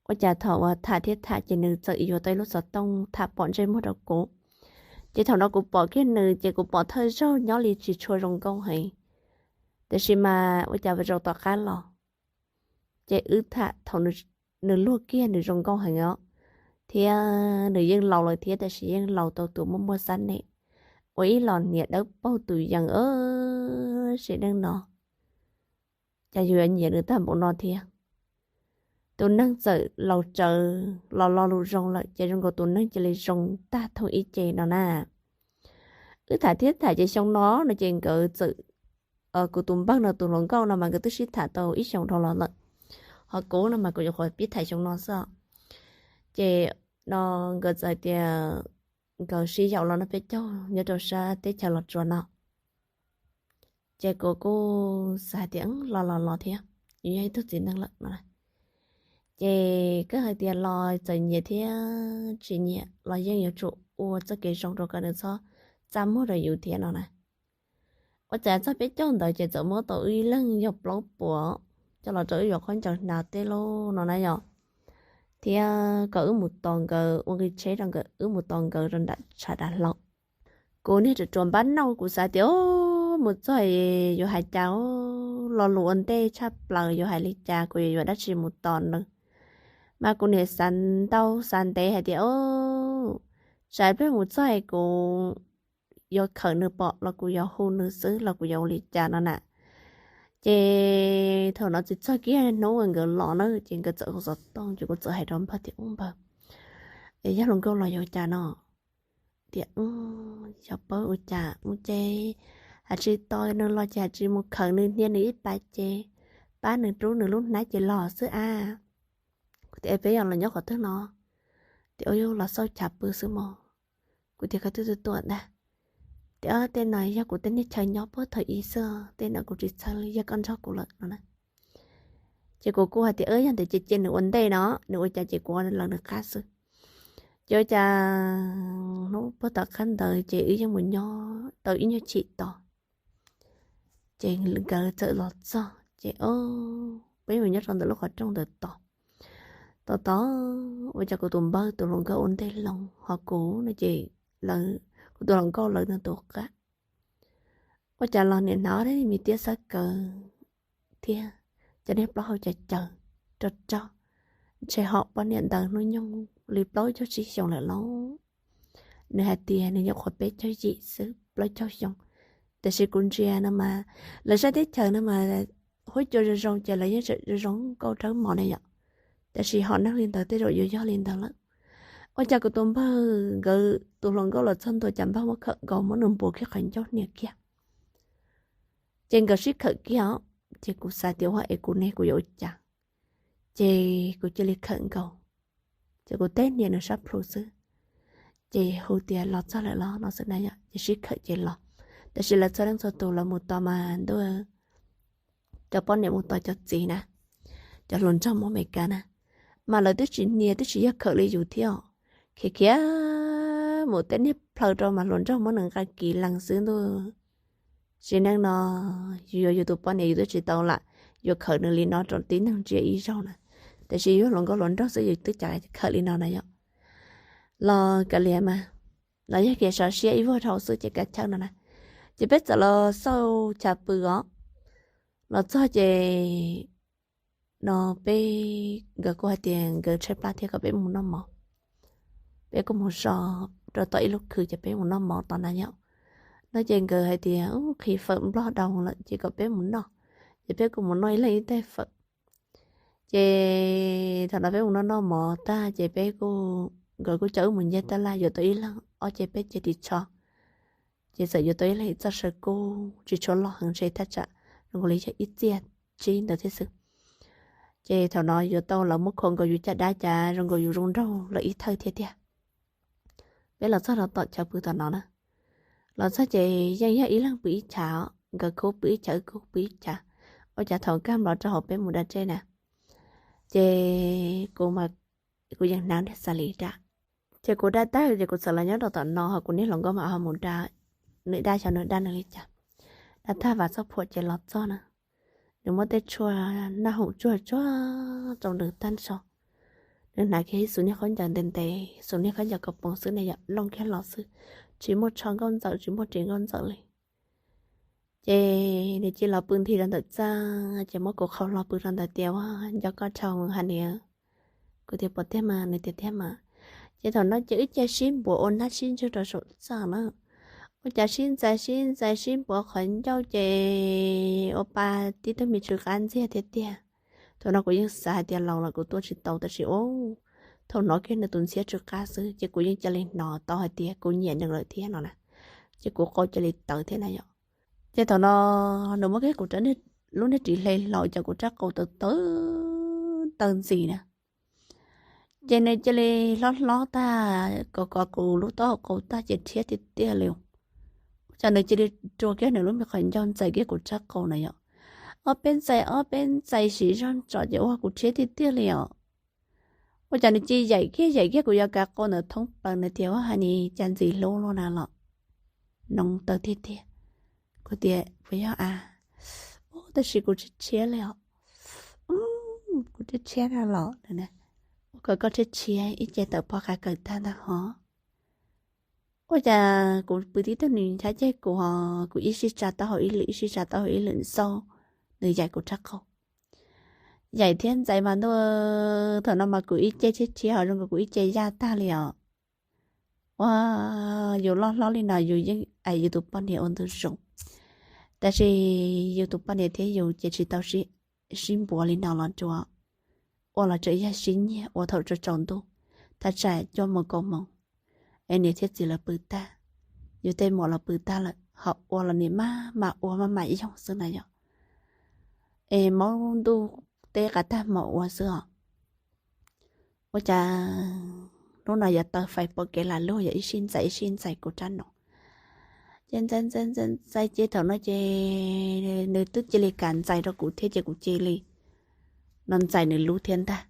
Ua cas thaum uas tham thiab tham ces nws txawm yuav tau ib lub xov tooj tham pom ntsej muag rau kuv. Ces thaum no kuv pom kiag nws ces kuv pom thawj zaug nyob li tsis tshua zoo nkauj heev, tiam sis mas ua cas zaum tom qab los ces wb tham thaum nws luag kiag nws zoo nkauj heev os, thiab nws yeej laus lawm thiab tab sis yeej laus tau tus muaj muaj xab nem, ua ib los hniav dawb paug tus yees. Sim neej no cas yus yuav nyiam nws tag npaum no thiab. Tus neeg txawm laus tsawv los lo lus zoo lawm ces zoo nkaus tus neeg cia li zoo tag thooj ib ce no na. Wb tham thiab tham ces xyoo no no ces nkawd txawm, kuv tus npawg no tus hluas nkauj no mas nkawd twb sib tham tau ib xyoos dhau los lawm, ho kuv no mas kuv nyuam qhuav pib tham xyoo no xwb. Ces no nkawd txawm hais tias nkawd sib yaum los noj peb caug nyob rau sab teb chaws Los Tsuas no. Ces kuv kuj xav hais tias los los los thiab, yus yog ib tug txiv neej lawm no. Ces koj hais tias los txawm nyiam thiab tsis nyiam los yeej yuav tsum ua txoj kev zoo rau kom nws txhob txaj muag rau yus thiab no na. Ua cas txog peb caug ntawd ces txawm muab tau wb ib leeg yog plaub puas coj los rau wb yuav khaub ncaws hnav tej lauj no na yom, thiab kom wb mus tos nkawd ua nqi tsheb rau nkawd, wb mus tos nkawd rau nram tshav dav hlau. Kuv niag ruam ruam npab nauj kuv xav tias mus txog yuav hais cas, lo lus ua ntej tshaj plaws yuav hais li cas, kuv yuav yuav dab tsi mus tos nws. Mas kuv niam xav ntau xav ntev hais tias tsam pliag mus txog kuv yuav khawm nws pom los kuv yuav hu nws xwb los kuv yuav ua li cas no na. Ces thaum no tsis txog kiag hnub uas nkawd los na ces nkawd txawm hu xov tooj ces kuv txawm hais rau npawg tias, Ub npawg, es yog hluas nkauj los yuav ua cas no? Tias, Yog paub ua cas mus ces hais tsis tos nws los ces hais tsis mus khawm nws hnia nws ib pas ces pab nws rub nws lub hnab ces los xwb a. Kuv tias, Peb yog los nyob qhov twg no? Tias, Ua yog los xauj chav pw xwb mog. Kuv tias, Koj twb tuaj tuaj ntag. Tias, Tej no yog kuv tej niag chaw nyob puag thaum ub xwb, tej no kuv tsis txhawj li, yog koj nrog kuv lawm no na. Ces kuv kuj hais tias, Yog ntawd ces cia nws ua ntej no, nws ua cas ces kuv ua raws nws qab xwb. Ces ua cas hnub puag tom qab ntawd ces wb yeej mus nyob tau ib nyuag chim tos. Ces nkawd txawm los txog ces peb mus nyob rau ntawm lub qhov rooj ntawd tos. Tos tos ua cas kuv tus npawg tus hluas nkauj ua ntej loo ho kuv no ces kuv tus hluas nkauj lawv no tus qab. Ua cas los nim hnav me tiab xab kaws thiab cov niag plaub hau caws caws rog rog, ntshe ho poj niam ntawd hnub nyoog li plaub caug tsib xyoos lawm lauj. Nws hais tias nws nyuam qhuav peb caug yim xwb, plaub caug xyoo. Tiam sis kuv ntsia no mas lawv sab teb chaws no mas huab cua zoo zoo ces lawv yeej tseem zoo zoo nkauj dawb mos ne yom. Tiam sis ho neeg li ntawd tej zaum yuav yog li ntawd lawm. Ua cas kuv tus npawg nkawd tus hluas nkauj los txog ntua cas npawg muab khawm nkaus muab nws npuav kiag qhov ncauj hnia kiag. Ces nkawd sib khawm kiag os, ces kuv xav tias ua es kuv ne kuv yuav ua cas, ces kuv cia li khawm nkaus, ces kuv teb hnia nws sab plhu xwb. Ces hu tias los txog lawm los no xwb na yom, ces sib khawm ces los. Tiam sis lawv txhua leej txhua tus lawv mus tos mas ntuj, cov poj niam mus tos cov txiv na, cov hluas nraug Hmoob Amelikas na, mas lawv twb tsis hnia twb tsis yog khawm li yus thiab os. Khiav khiav mus tej niag plhaw rau mas hluas nraug muab nws nqa kiv lees xwb ntuj. Sim neej no yus yuav yus tus poj niam yus twb tsis tau lam yuav khawm nws li no rau tib neeg ntsia ib zaug na, tiam sis yus hluas nkauj hluas nraug xwb yus twb cas khawm li no na yom. Los kav liam mas, los yog kev sov siab ib vuag dhau xwb ces kav chawj no na. Ces peb txawm los xauj chav pw os. Los txog ces no peb, nkawd kuj hais tias nkawd tshaib plab thiab kom peb mus noj mov. Peb kuj mus so rau tom ib lub khw ces peb mus noj mov tom na yom. No ces nkawd hais tias qhis fawm nplog dau lawm ces kom peb mus noj. Ces peb kuj mus noj ib leeg ib tais fawm. Ces thaum no peb mus noj noj mov tag ces peb kuj, nkawd kuj coj wb mus nce tab laj yuav tau ib leeg ob ce peb ce ris tsho. Ces txawm yuav tau ib leeg ib txoj saw kuj tsis tshua loj heev, ntshe thaj tsam zoo nkaus li yog ib txhiab tsib ntawd thiab xwb. Ces thaum no yuav tau lawv muab khuam nkaus yus caj dab cas zoo nkaus yus zoo nraug lawm ib thawj thiab tiag. Peb los txog rau tom chav pw tom no na. Los txog ces yeej yog ib leeg pw ib chav, nkawd kuj pw ib chav wb kuj pw ib chav. Ua cas thaum kaj nplo rau hauv peb mus da dej na, ces kuv, kuv yeej hnav niag xas lis da. Ces kuv da tag ces kuv txawm los nyob rau tom no ho kuv niag hluas nkauj mas ho mus da, nws da xyov nws da nws li cas. Da tag vam txoj phuam ces los txog na, nws muab tej tshuaj noj hoom tsuag tsuag rau nws tag nrho. Nws hnav kiag ib xus niag khaub ncaws ntev ntev, xus niag khaub ncaws kaus poos xwb na yom, looj kiag los xwb, tsis muaj tsho nkauj ntxawm, tsis muaj ris nkauj ntxawm li. Ces nws cia li los pw nthi rau ntawm txaj, ces muab kuv qhau hlo pw rau ntawd tias, Ua, nco koj dhau, Honey. Kuv tias, Puas tiag mas? Nws tias, Tiag mas. Ces thaum no ces wb cia sib npuav ua nab sib ntswg rau saum txaj na. Ua cas sib ntxais sib ntxais sib npuav qhov ncauj ces ua pa tib tug me tsw qab ntxiag tiag tiag. Thaum no kuv yeej xav hais tias laus los kuv tuaj tsis tau, tab sis ua, thaum hnov kiag nws tus ntxhiab tsw qab xwb ces kuv yeej cia li hnov tau hais tias kuv nyiam nws lawm thiab no na. Ces kuv qau cia li tawv thiab na yom. Ces thaum no nws muab kiag kuv rab, lub niag ris hle hlo ces kuv rab qau tawv tawv, tawv ntxim na. Ces nws cia li hlob hlob tag, kov kov kuv lub taub hau qau tag ces rhiab tiag tiag li. Ua cas nws cia li rua kiag nws lub me qhov ncauj ntxais kiag kuv rab qau na yom. Ob peb ntxais, ob peb ntxais siv zog ntso ces ua kuv rhiab tiag tiag li os. Ua cas nws cia li yaim kiag yaim kiag kuv yov kav qau ntawd thoob plaws, nws tias, Ua, Honey, cas ntxim hlub luaj na los? Noo tawv tiag tiag. Kuv tias, Puas yog a? Ua, tab sis kuv rhiab rhiab li os. Kuv rhiab rhiab na los? Ua, koj rhiab rhiab ib ce tawm pob qa kawg tag ntag hov. Ua cas kuv pw tib tug nws ncha ceg kuv ho, kuv ib sij tsa taub hau ib lwm, ib sij tsa taub hau ib lwm xauj nws yaim kuv rab qau. Yaim thiab ntxais mas ntuj, thaum no mas kuv ib ce rhiab rhiab ho zoo nkaus kuv ib ce yaj tag li os. Ua, yus loj hlob li no yus yeej ais yus tus poj niam ua ntu zoo, tab sis yus tus poj niam thiab yus ces tsis tau sib npuav li no los tsuas ua los tseem yog sib nyiag ua thaum tsaus tsaus ntuj, thaj tsam cuaj moos kaum moos, es niam thiab txiv lawv pw tag, yus tej muam los pw tag lawm ho ua los niam maj mam ua maj mam yoog xwb na yom. Es maub ntuj teb qav tag hmo ua xwb os. Ua cas hnub no yuav taw fais pom kev lam luag yog ib sij ntxais ib sij ntxais kuv rab no. Ces ntxais ntxais ntxais ntxais ces thaum no ces nws twb cia li kam ntxais rau kuv thiab ces kuv cia li no ntxais nws lub thiab ntag.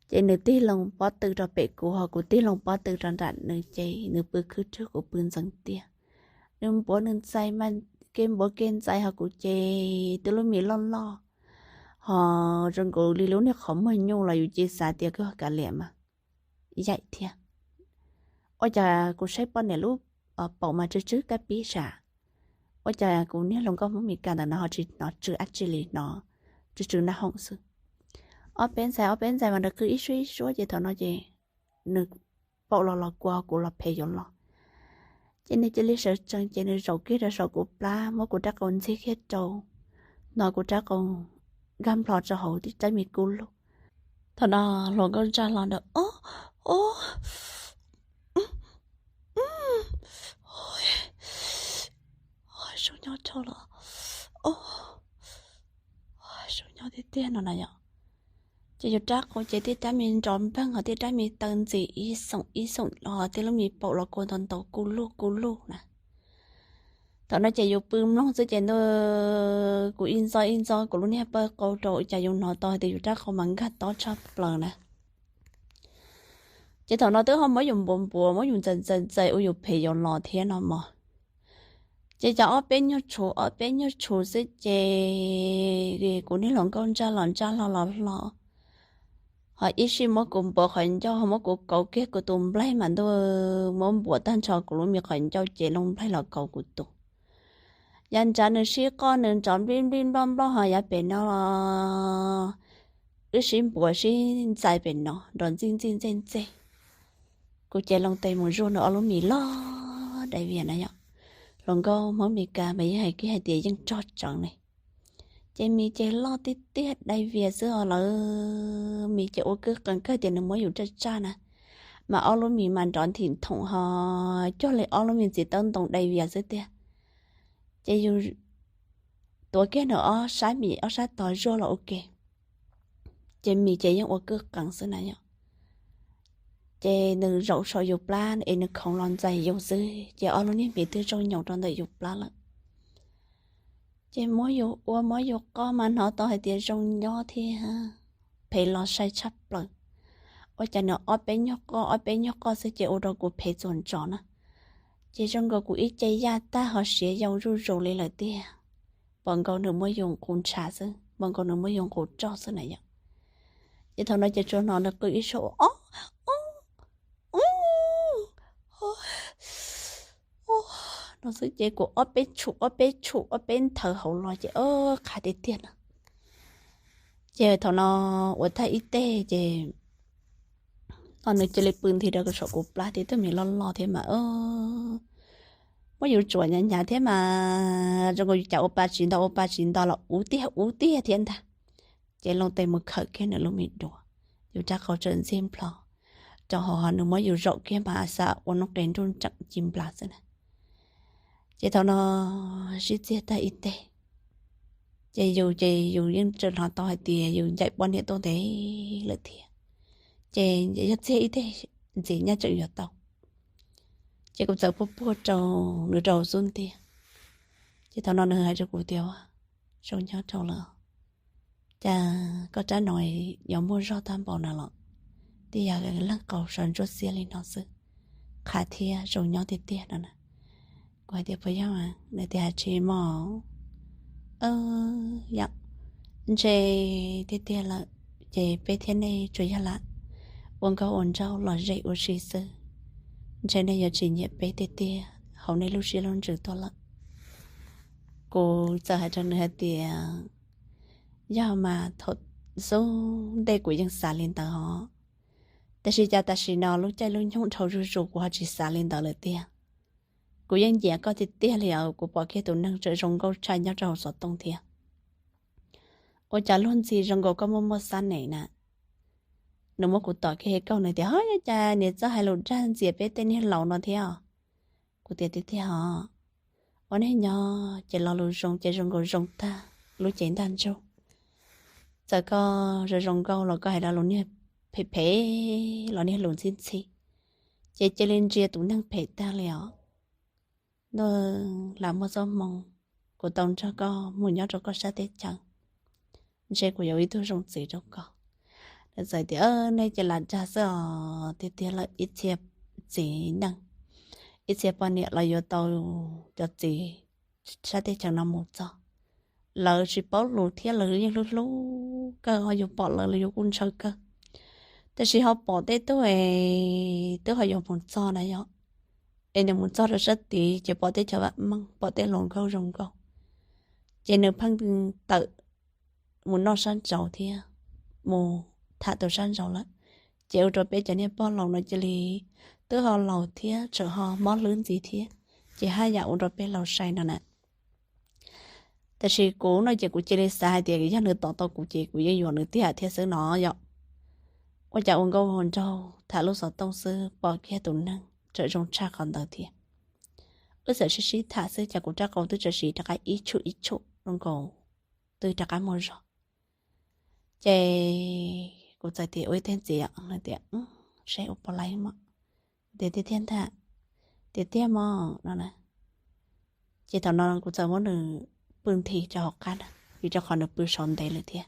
Ces nws tig loo pob tw rau pem kuv ho kuv tig loo pob tw rau nram nws ces nws pw khwb rwg kuv pw ntxeev tiag. Nws npuav nws ntxais mas kev npuav kev ntxais ho kuv ces twb lub mis loj loj ho zoo nkaus li lub niag qhov muag nyuj los yus cia xav tias kawg kav liam mas yaim thiab. Ua cas kuv saib poj niam lub paum mas tsw tsw kab pib sam. Ua cas kuv niag hluas nkauj Hmoob Mes Kas ntawm no ho tsis hnov tsw dab tsi li, hnov tsw tsw nab hoom xwb. Ob peb ntxais ob peb ntxais mas nrov qw ib suab ib suab ces thaum no ces nws paum los los kua kuv los phem yuav los. Ces nws cia li sawv tsees ces nws zaum kiag rau saum kuv plab muab kuv rab qau ntxig kiag rau, hnov kuv rab qau nkag nplo rau hauv tib rab me kub lug. Thaum no hluas nkauj ntsaj hlo ntawd, Ob, ob, zoo nyob dhau los, ob, zoo nyob tiag tiag no na yom. Ces yus rab qau ces tib rab me nrov npeeg ho tib rab me taw ntxim ib xoom ib xoom ho tib lub me paum los kua ntau ntau kuj luj kuj luj na. Thaum no ces yus pw mloog xwb ces ntuj, kuv ib ntxob ib ntxob kuv lub niag pawg qau rau cas yus hnov tau hais tias yus rab qau mas nkag tob tshaj plaws na. Ces thaum no twb ho muab yus npuav npuav muab yus ntxais ntxais ntxais ua yus phem yuav los thiab no mog. Ces cov ob peb nyuag tshus ob peb nyuag tshus xwb ces kuv niag hluas nkauj ntsaj los ntsaj hlo los hlo, ho ib sij muab kuv npuav qhov ncauj ho muab kuv kauv kiag kuv tus nplaig mas ntuj, muab npuav tag nrho kuv lub me qhov ncauj ces loo nplaig los kauv kuv tus. Yav nrad nws sib qoj nws nrov nplij nplij nploj nploj ho yav pem no wb sib npuav sib ntxais pem no nrov ntxij ntxij ntxej ntxej. Kuv ces loo tes mus zuaj nws ob lub mis loj dai vias na yom. Hluas nkauj Hmoob Mes Kas mas yeej hais kiag hais tias yeej rog tseev ne. Ces mis ces loj tiag tiag dai vias xwb ho lawv mis ces ua kwj qees kawg tias nws muab yus tsaj tsaj na, mas ob lub mis mas nrov nthim nthoom ho cuag li ob lub me txiv tawb ntoo dai vias xwb tiag. Ces yus tuav kiag nws ob sab mis ob sab tog zuaj los ua ke, ces mis ces yeej ua kwj qees xwb na yom. Ces nws zaum saum yus plab es nws khoov los ntxais yus xwb ces ob lub niag mis twb zaug nyoos rau ntawm yus plab lawm. Ces muab yus ua muab yus qoj mas hnov tau hais tias zoo nyob thiab phem los sai tshaj plaws. Ua cas nws ob peb nyuag qoj ob peb nyuag qoj xwb ces ua rau kuv phem txuas ntsos na. Ces zoo nkaus kuv ib ce yaj tag ho siav yau zuj zus li lawm tiag. Pom nkaus nws muab yus nqus ntshav xwb, pom nkaus nws muab yus nqus roj xwb na yom. Ces thaum no ces tsuas hnov nws qw ib suab ua ob, ob, ob no xwb ces kuv ob peb tshum ob peb tshum ob peb nthawv hauv los ces ob qha tiag tiag no. Ces thaum no ua tag ib teg ces nws cia li pw nthi rau saum kuv plab thiab, twb me loj loj thiab mas muab yus tsuam hnyav hnyav thiab mas zoo nkaus yus cas ua pa tsis nto ua pa tsis nto los ub tiag ub tiag thiab ntag. Ces loo tes mus khawm kiag nws lub me duav, yus rab qau tseem ntxig nplho rau hauv, nws muab yus zaum kiag mas xav ua noob qes nruj nreem ci nplas xwb na. Ces thaum no sib txiag tag ib teg, ces yus ces yus yeej tseem hnov tau hais tias yus ncaim poj niam tuaj ntev lawm thiab, ces yog txiag ib teg ntxiv nyaj tseem yuav tau. Ces kuv txawm puag puag rau nws rau xub ntiag. Ces thaum no nws hais rau kuv tias, Zoo nyob rau lawm, cas koj rab no yuav muaj zog tag npaum na los, twb yog leej qau sawv ntsuab xiab li no xwb, qha thiab zoo nyob tiag tiag no na. Kuv hais tias, Puas yog? Nws tias, Tsis mog, yam ntshe tiag tiag lawm ces peb thiab nej tsuas yog lam ua nkauj ua nraug los zem ua si xwb, ntshe nej yuav tsis nyiam peb tiag tiag hauv nej lub siab lub ntsws tuaj lawm. Kuv txawm hais rau nws hais tias, Yog mas, thaum xub ntej kuv yeej xav li ntawd os, tiam sis cas tam sim no lub caij lub nyoog dhau zuj zus kuv ho tsis xav li ntawd lawm tiag. Kuv yeej nyiam koj tiag tiag li os, kuv pom kiag tus neeg tseem zoo nkauj tshaj nyob rau hauv xov tooj thiab. Ua cas luag ntxhi zoo nkaus koj muaj muaj xab nees na. Nws muab kuv tom kiag kauj, nws tias, Ho, yog cas niam txawj hais lus dag ntxias peb tej niag laus no thiab? Kuv tias, Tiag tiag os, ua neej nyob ces lo lus zoo ces zoo nkaus zoo tag lub cev ntaj ntsug. Txawm koj zoo zoo nkauj los koj hais lo lus niag phem phem los niag lus ntxhi ntxhi, ces cia li ntsia tus neeg phem tag li os. Ntuj, lam muaj txoj hmoo kuv tau nrog koj mus nyob rau koj sab teb chaws, ntshe kuv yuav ua ib tug zoo txiv rau koj. Nws txawm tias, Nej cia lam dag xwb os, tiag tiag lawm ib txhia txiv neej, ib txhia poj niam los yuav tau cov txiv sab teb chaws no mus txog, lawv tsis paub lus thiab lawv yeej hlub hlub kawg, ho yus pom lawv los yus kuj ntshaw kawg. Tiam sis ho pom tej tug es twb ho yuav mus txog na yom, es nws mus txog rau sab tid ces pom tej chaw vam meej, pom tej hluas nkauj zoo nkauj, ces nws pheej tawm mus noj sab nraud thiab mus tham tus sab nraud lawm. Ces ua rau peb cov niag pog laus no cia li twb ho laus thiab tseem ho mob hlwb ntxiv thiab, ces haj yam ua rau peb laus sai no na. Tiam sis kuv no ces kuv cia li xav hais tias yog nws tos tau kuv ces kuv yeej yuav nws tiag thiab xwb no yom. Ua cas ua nkauj ua nraug tham lub xov tooj xwb pom kiag tus neeg tseem zoo tshaj qhov ntawd thiab. Wb txawm sib sib tham xwb cas kuv rab qau twb tseem siv rov qab ib tshum ib tshum zoo nkaus twb rov qab muaj zog. Ces kuv txawm tias, Ua ib teg ntxiv os, tias, Seb ua puas laib mog. Tias, Tiag tiag ntag, tiag tiag mog no na. Ces thaum no kuv txawm muab nws pw nthi rau hauv qab na, vim rau qhov nws pw saud ntev lawm thiab.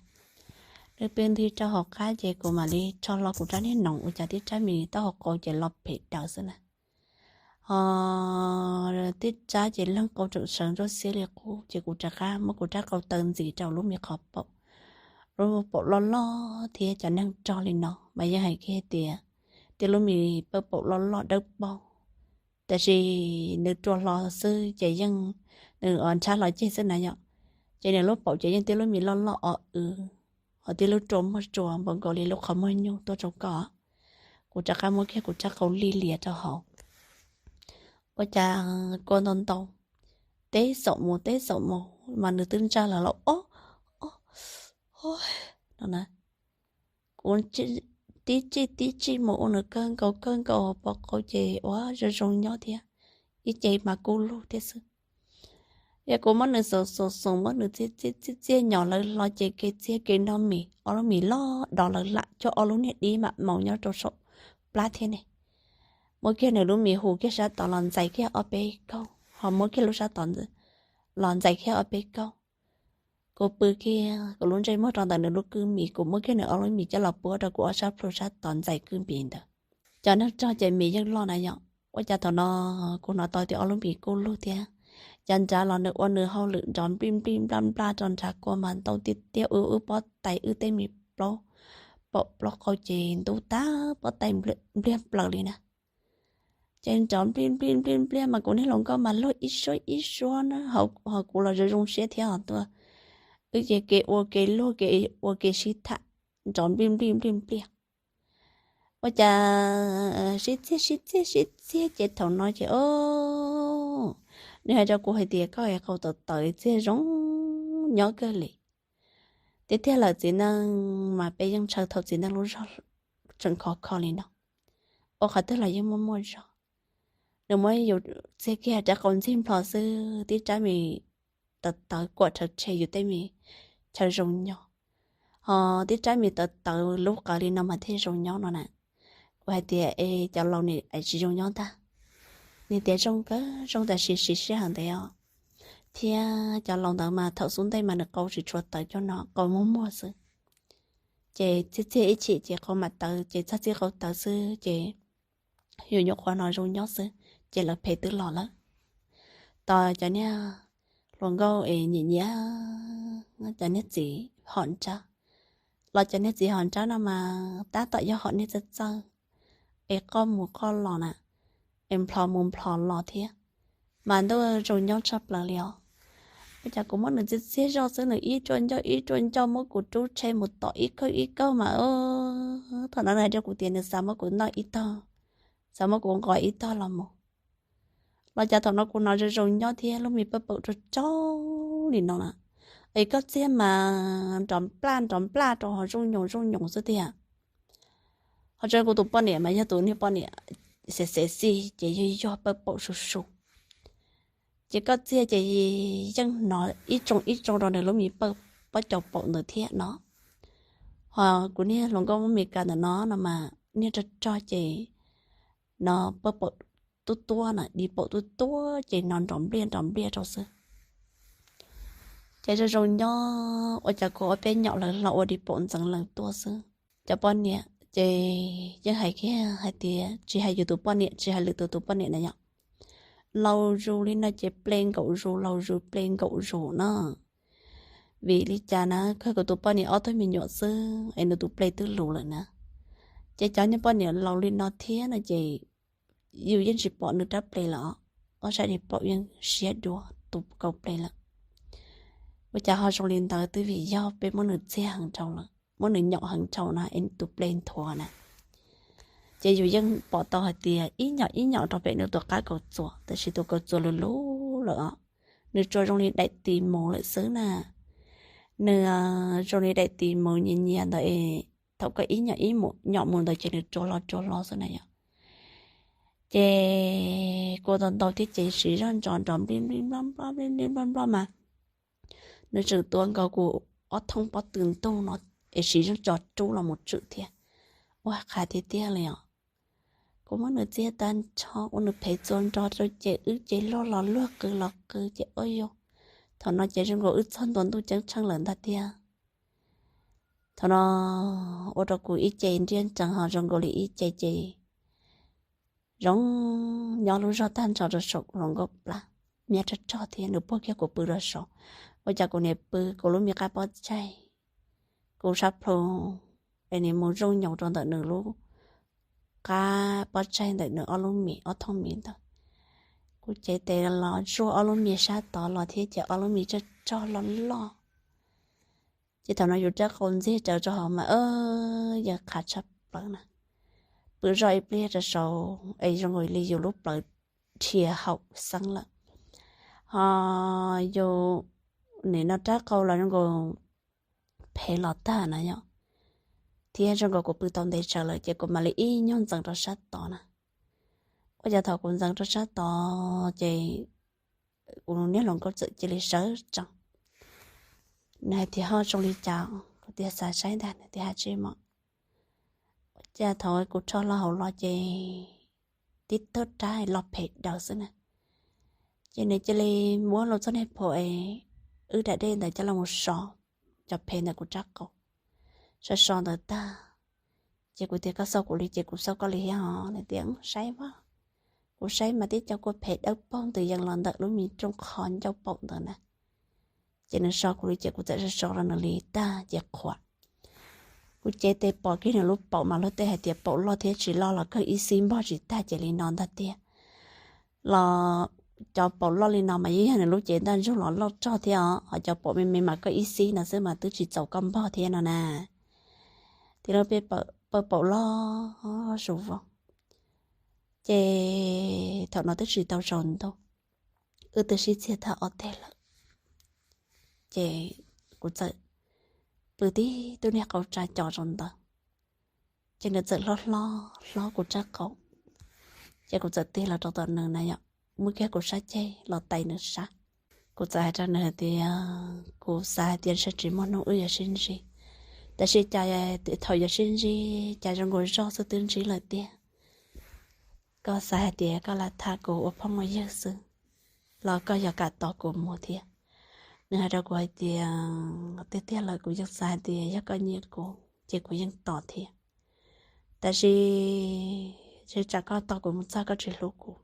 Nws pw nthi rau hauv qab ces kuv mam li rho hlo kuv rab niag noov ua cas tib rab mis taub hau qau ces los phem daws xwb na. Ho tib rab ces leeg qau tseem sawv ntsuab xiab li qub, ces kuv rov qab muab kuv rab qau taw ntxiv rau lub mis qhov paum. Lub paum loj loj thiab cov neeg rog li no mas yeej hais kiag tias, tias lub mis pawg paum loj loj dawb paug. Tiam sis nws rua hlo xwb ces yeej, nws nrhab hlo ceg xwb na yom, ces nws lub paum ces yeej tib lub mis loj loj o w, ho tib lub rua muag rua npaum nkaus li lub qhov muag nyuj tuaj rau koj. Kuv rov qab muab kiag kuv rab qau li lias rau hauv, ua cas kua ntau ntau, teb xaum mus teb xaum mus mas nws twb ntsaj los los ob, ob, no na. Kuv tib tsij tib tsij mus ua nws kawg nkaus kawg nkaus pom qau ces ua zoo zoo nyob thiab, ib ce mas kub lug thiab xwb. Yog kuv muab nws xoom xoom xoom, muab nws txiaj txiaj txiaj nyom lawv hlo ces kev txiag kev noj mis, ob lub mis loj dos lawv lam cuag ob lub niag dib mam maus nyob rau saum plab thiab ne. Muab kiag nws lub mis hu kiag sab tod los ntxais kiag ob peb kaug, ho muab kiag lub sab tod los ntxais kiag ob peb kaug. Kuv pw kiag kuv lub ntsej muag rau ntawm nws lub kwj mis, kuv muab kiag nws ob lub mis coj los puab rau kuv ob sab plhu sab tod ntxais kwj mis ntawd. Cov neeg rog ces mis yeej loj na yom, ua cas thaum no kuv hnov tau tias ob lub mis kub lug thiab. Yav nrad los nws ua nws hauj lwm nrov nplij nplij nplaj nplaj rau nrad, kua mas ntau tiag tiag, wb wb pob tais wb tej mis plaub paum plaub qau ces ntub tag pob tais npliag plaws li na. Ces nrov nplij nplij nplij npliag mas kuv niag hluas nkauj mas luag ib suab ib suab na, ho kuv los zoo zoo siab thiab ho tuaj. Wb ces kev ua kev luag kev ua kev sib tham, nrov nplij nplij nplij npliag. Ua cas sib txiag sib txiag sib txiag ces thaum no ces o, nws hais rau kuv hais tias koj es qau tawv tawv txiag zoo nyob kawg li. Tiag tiag lawm txiv neej mas peb yeej ntshaw thaum txiv neej lub zog tseem khov kho li no, ua qhov twg los yeej muaj muaj zog. Nws muab yus txiag kiag rab qau ntxig nplho xwb tib rab mis tawv tawv kuam rhawv rhe yus tej mis chaw zoo nyob, ho tib rab mis tawv tawv lub qawv li no mas thiaj zoo nyob no na. Kuv hais tias es cov laus nim tsis zoo nyob ntag. Nws tias zoo kawg zoo tab sis siv sij hawm ntev os, thiab cov laus ntawd mas thaum xub ntej mas nws qau tsis tshua tawv coj no qau muag muag xwb. Ces txiag txiag ib chim ces qau mam tawv ces txog txij qau tawv xwb ces yus nyuam qhuav no zoo nyob xwb ces lawv phem twb los lawm. Tos cov niag hluas nkauj es nyiam nyiam cov niag txiv hom nrab, los cov niag txiv hom nrab no mas tab tom yog hom niag txawj txawj es qoj mus qoj los na, es nplho mus nplho los thiab, mas ntuj zoo nyob tshaj plaws li os. Ua cas kuv muab nws txiag txiag zoj xwb nws ib ruaj ncauj ib ruaj ncauj muab kuv rub rhe mus tom ib kaug ib kaug mas thaum no nws hais rau kuv tias nws xav muab kuv noj ib tog, xav muab kuv nqos ib tog los mus. Los cas thaum no kuv hnov zoo zoo nyob thiab lub mis pawj paum rau tsaug li no na, es koj txiag mas nrov nplaj nrov nplaj rau ho zooj nyoos zooj nyoos xwb tiag. Ho tseem kuv tus poj niam mas yog tus niag poj niam xev xev xij ces yog yog pawj paum su su, ces koj txiag ces yeej hnov ib tsoo ib tsoo rau nws lub mis pawj pob caus paum ntawd thiab no. Ho kuv niag hluas nkauj Meskas ntawm no no mas niag rog rog ces no pawj paum tuab tuab na, di paum tuab tuab ces no nrov npliaj nrov npliaj rau xwb. Ces zoo zoo nyob ua cas kuv ob peb nyom lawv los ua di paum ntxeev lees tuaj xwb. Cov poj niam ces yeej hais kiag hais tias tsis hais yus tus poj niam tsis hais lwm tus tus poj niam na yom, laus zus li no ces ple nkaum zus laus zus ple nkaum zus no. Vim li cas na, kawg kuv tus poj niam ob tug me nyuam xwb es nws tus ple twb luv lawm na. Ces cov niag poj niam laus li no thiab no ces yus yeej tsis pom nws rab ple lawm os, ob sab di paum yeej siab dua tus kaus ple lawm. Ua cas ho zoo li ntawd twb vim yog peb muab nws txiag heev dhau lawm, muab nws nyom heev dhau na es tus ple nthuav na. Ces yus yeej pom tau hais tias ib nyom ib nyom rau pem nws tus qab kaus txuas tab sis tus kaus txuas luv luv lawm os, nws tsuas zoo li daim tis mus lawm xwb na. Nws zoo li daim tis mus nyias nyias ntawd es thaum koj ib nyom ib nyom mus ntawd ces nws rua hlo rua hlo xwb na yom. Ces kua ntau ntau thiab ces siv zog nrov nrov nplij nplij nploj nploj nplij nplij nploj nploj mas nws tseem tua nkaus kuv ob thooj pob tw ntug no es siv zog tso rub los mus tswm thiab. Ua qhav tiag tiag li os. Kuv muab nws txiag tag nrho ua nws phem txua nrog rau ces wb ces luag los luag qw los qw ces ua yus. Thaum no ces zoo nkaus wb txog ntua ntuj ceeb tsheej lawm ntag tiag. Thaum no ua rau kuv ib ce nriab ntsees ho zoo nkaus li ib ce ces zoo nyob lub zog tag nrho rau saum kuv hluas nkauj plab, miab rog rog thiab nws puag kiag kuv pw rau saud. Ua cas kuv niam pw kuv lub me qab pob tsaig, kuv sab plhu es nim mus zooj nyoos rau ntawm nws lub qab pob tsaig ntawm nws ob lub mis ob thooj mis ntawd. Kuv cev tes los zuaj ob lub mis sab tod los thiab ces ob lub mis rog rog loj loj. Ces thaum no yus rab qau ntxig rawv rau hauv mas yawg qhav tshaj plaws na. Pw zoj ib pliag rau saud es zoo nkaus li yus lub plawv dhia haum xeeb lawm. Ho yus nim no rab qau los zoo nkaus phem los tag na yom, thiab zoo nkaus kuv pw tau ntev tsawv lawm ces kuv mam li ib nyuag ntxeev rau sab tod na. Ua cas thaum kuv ntxeev rau sab tod ces kuv niag hluas nkauj txawm cia li sawv tsees. Nws hais tias ho zoo li cas? Kuv tias xav saib ntag, nws tias hais tsis mom. Ua cas thaum kuv rho hlo hauv los ces tib tug rab los phem daws xwb na. Ces nws cia li muab los txoj niag phuam es wb da dej ntawd coj los mus so cov phem ntawm kuv rab qau. So so ntawd tag ces kuv tias koj xauj kuv li ces kuv xauj koj li thiab ho. Nws tias saib vaj. Kuv saib mas tib co kua phem dawb paug ntws yees los ntawm lub me rooj qho ncauj paum ntawd na. Ces nws so kuv li ces kuv txawm so so rau nws li tag ces qhuav. Kuv cev tes pom kiag nws lub paum mas luag tej hais tias paum loj thiab tsis loj los kawg ib xib npog tsis tag ces li no ntag tiag. Los cov paum loj li no mas yeej yog nws lub cev ntaj ntsug los loj rog thiab os, ho cov paum me me mas koj ib xib no xwb mas twb tsis txaus koj npog thiab no na. Tias lawv peb paum loj zuj zus. Ces thaum no twb tsis tau tsaus ntuj, wb twb sib txiag tag ob teg lawm. Ces kuv txawm pw tib tug niag qau tsa co rau ntawd, ces nws txawm hlob hlob hlob kuv rab qau. Ces kuv txawm tig los rau tom nws na yom, muab kiag kuv sab ceg los tais nws sab. Kuv txawm hais rau nws hais tias, kuv xav hais tias ntshe tsis muaj hnub wb yuav sib ntsib, tab sis cas thaum yuav sib ntsib cas zoo nkaus zog xwb twb ntsib lawm tiag. Koj xav hais tias koj lam tham kuv ua phooj ua ywg xwb los koj yuav kam tos kuv mus thiab? Nws hais rau kuv hais tias, tiag tiag lawm kuv yeej xav hais tias yog koj nyiam kuv ces kuv yeej tos thiab, tab sis tsam koj tos kuv mus txog koj tsis hlub kuv.